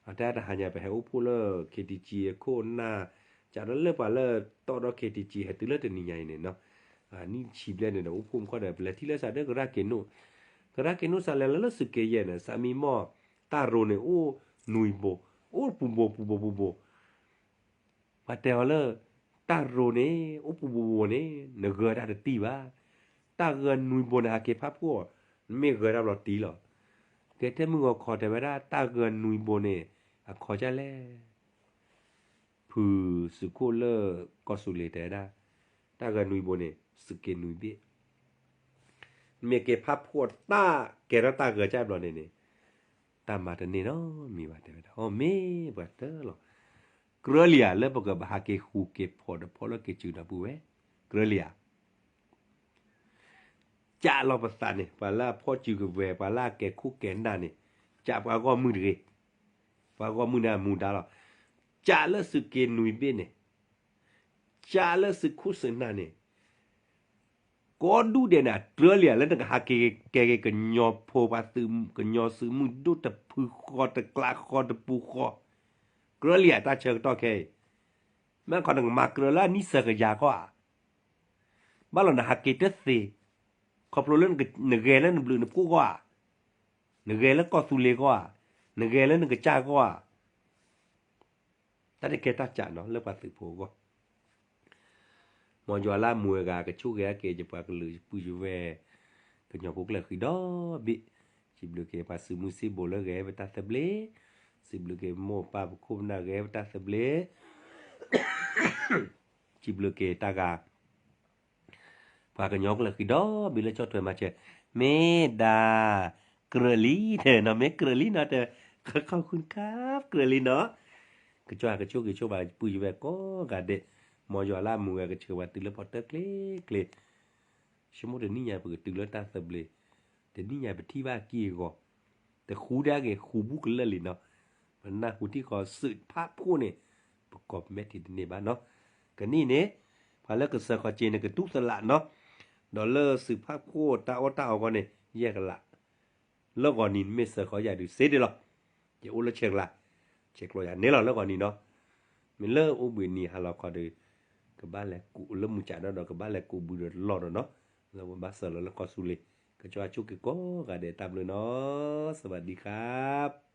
အတၢ်တဟါညါပဟဲအိၣ်ဖှိၣ်လၢ ခ့တံကၠံ အခိၣ်အနၢ်, ကးဒီးလၢပှၤလၢတီၢ်ဒီး ခ့တံကၠံ ဟဲတုၤလၢတနံၤညါအံၤန့ၣ်နီၤ, နံၣ်ဆံဘျဲၣ်န့ၣ်ဒီး အိၣ်ဖှိၣ်မူခီဒီး ပလဲၤထံၣ်လိာ်သးဒီးကရၢ်က့ၤနိၣ်, က ကရၢက့ၤနူစးလဲၤလၢလၢသုးက့ယဲၢ်န့ၣ် စးမံမီၢ် တၢ်ရိၤန့ၣ် အိၣ်နွံဘိ, အိၣ်ပူၤဘိပူၤဘိပူၤဘိ ပှၤတဲအီၤလၢ တၢ်ရိၤန့ၣ် အိၣ်ပူၤဘိပူၤဘိန့ၣ် နဂၢၤတၢ်တတံၢ်ဘၣ်. တၢ်ဂၢၤနွံဘိန့ၣ် ဟးက့ၤဖးဖှိၣ်အီၤ, နမ့ၢ်ဂၢၤတၢ်ဘျီတံၢ်လီၤ. ကဲထဲမုၢ်ဂီၤခီတဲဝဲဒၣ် တၢ်ဂၢၤနွံဘိန့ၣ် အခီၣ်ကၢ်လဲၣ် ဖုးသုးခိၣ်လၢကီၢ်သူလ့ၤတဲဒၣ်, တၢ်ဂၢၤနွံဘိန့ၣ် သုးက့နွံဘ့ၣ်, မ့ၢ်က့ၤဖးဖှိၣ်တၢ်ကဲထီၣ်တၢ်ဂၢၤကၢ်ဘျီန့ၣ်န့ၣ် တၢ်မၤတန့ၢ်နီတမံၤဘၣ်တဲဝဲဒၣ်. အိ မ့ၢ်ပှၤတၢၢ်လီၤ. ကြၢးလံဧါ လၢပကဘၣ်ဟးက့ၤဃူးက့ၤဖိးတဖီၣ်လၢက့ၤစုၤနၢ်ပူၤဝဲ, ကြၢးလံဧါ ကးလီၤပသးန့ၣ် ပှၤလၢအဖီၣ်စုကဝဲၤ ပှၤလၢအကဲခိၣ်ကဲနၢ်န့ၣ် ကးပှၤဂီၢ်မုၢ်တဂ့ၤ, ပှၤဂီၢ်မုၢ်န့ၣ်အမူဒါလီၤ. ကးလၢသုးက့နွံဘ့ၣ်န့ၣ်, ကးလၢသုးခိၣ်သုးနၢ်န့ၣ် ကိးဒူၣ်ဒဲးန့ၣ် အကြၢးလံဧါလၢနကဟးက့ၤကဲက့ၤကညီဖိပှၤသုး ကညီသုးမုၢ်ဒိၣ်တဖုဃီတကျါဃီတပူၤဃီ, ကြၢးလံဧါ တၢ်ဆၢကတီၢ်ခဲအံၤ, မ့ၢ်ခီနကမၤကြၢးလၢအနံၣ်ဆၢကယၤကီၢ်ဧါ, ဘၣ်လီၤနဟးက့ၤတသ့, ခီဖျိလၢနဂဲၤလၢနဘျုးနဖှိၣ်ကီၢ်ဧါ, နဂဲၤလၢကီၢ်သူလ့ၤကီၢ်ဧါ, နဂဲၤလၢနကစၢ်ကီၢ်ဧါ တၢ်တကဲတၢ်ကးနီၤ လၢပှၤသုးဖိအဂီၢ်, မ်ယွၤလၢအမူဝဲဂၤ ကဆိၣ်ဂ့ၤအက့ၤ ယပှၤကလုာ်ယပုၢ်ယဝဲၢ် ကညီဖိကျၢၢ်ဃံဒီဘ့ၣ်, စံးဘျုးက့ၤပှၤစုမုၢ်စံဘိလၢဂဲၤပတၢ်သဘျ့, စံးဘျုးက့ၤမိၢ်ပၢ်ပခိၣ်ပနၢ်ဂဲၤပတၢ်သဘျ့, စံးဘျုးက့ၤတၢ်ဂၤ ပှၤကညီကျၢၢ်ဃံဒီဘ့ၣ်လၢဆီၣ်ထွဲမၤစၢၤ, မ့ၢ်ဒၣ် ကြၢးလံတဲနီၤ မ့ၢ်ကြၢးလံနီၤတဲ, ခီခီဃုခါ ကြၢးလံနီၤ, ကစၢ်ကဆိၣ်ဂ့ၤဆိၣ်ဘၣ်ပုၢ်ယဝဲၢ်ကိးဂၤဒဲး, မ်ယွၤလၢအမူဝဲကဆှၢပှၤတုၤလၢဖီတၢၢ်ကျ့ကျ့, ဆိကမိၣ်တနံၣ်ညါပကတုၤလၢတၢ်သဘျ့, တနံၣ်ညါပထံၣ်ဘၣ်က့ၢ်အဂီၤ, တဃူဒၣ်က့ၤဃူဘူၣ်ကလၢာ်လံနီၤ, ပနၢ်ဟူထံၣ်ဃီစုးဖးဖှိၣ်န့ၣ်, ပကိးမဲာ်ထံတန့ၢ်ဘၣ်နီၤ, ကနံၣ်န့ၣ်, ပှၤလၢကစၢဃီၤက့ၤန့ၣ်ကတူၢ်သလးနီၤ, ဒီးလၢစုးဖးဖှိၣ်တၢ်အီၣ်တၢ်အီဂီၢ်န့ၣ် ယဲၢ်ကလး လၢဂီၤနံၤမ့ၢ်စၢဃီၤယၤဒုးစ့ဒၣ်လီၤ, ယအိၣ်လၢဆဲးကျါ, ဆဲးကျိးယၤန့ၣ်လီၤလၢဂီၤနံၤနီၤ, မ့ၢ်လၢအိၣ်ဘှံးနံၤဟါလီၤခီဒီး, ကဘၣ်လဲၤကူးလၢမုၢ်ကးဒီး ကဘၣ်လဲၤကူးဘုဒီးလီၢ်ဒီးနီၤ, လၢပဘၣ်စၢလီၤလၢကီၢ်သူလ့ၤ, ကစၢ်ဆိၣ်ဂ့ၤကိးဂၤဒဲးတၢ်ဘျုးနီၤ, စဝးဒံခါ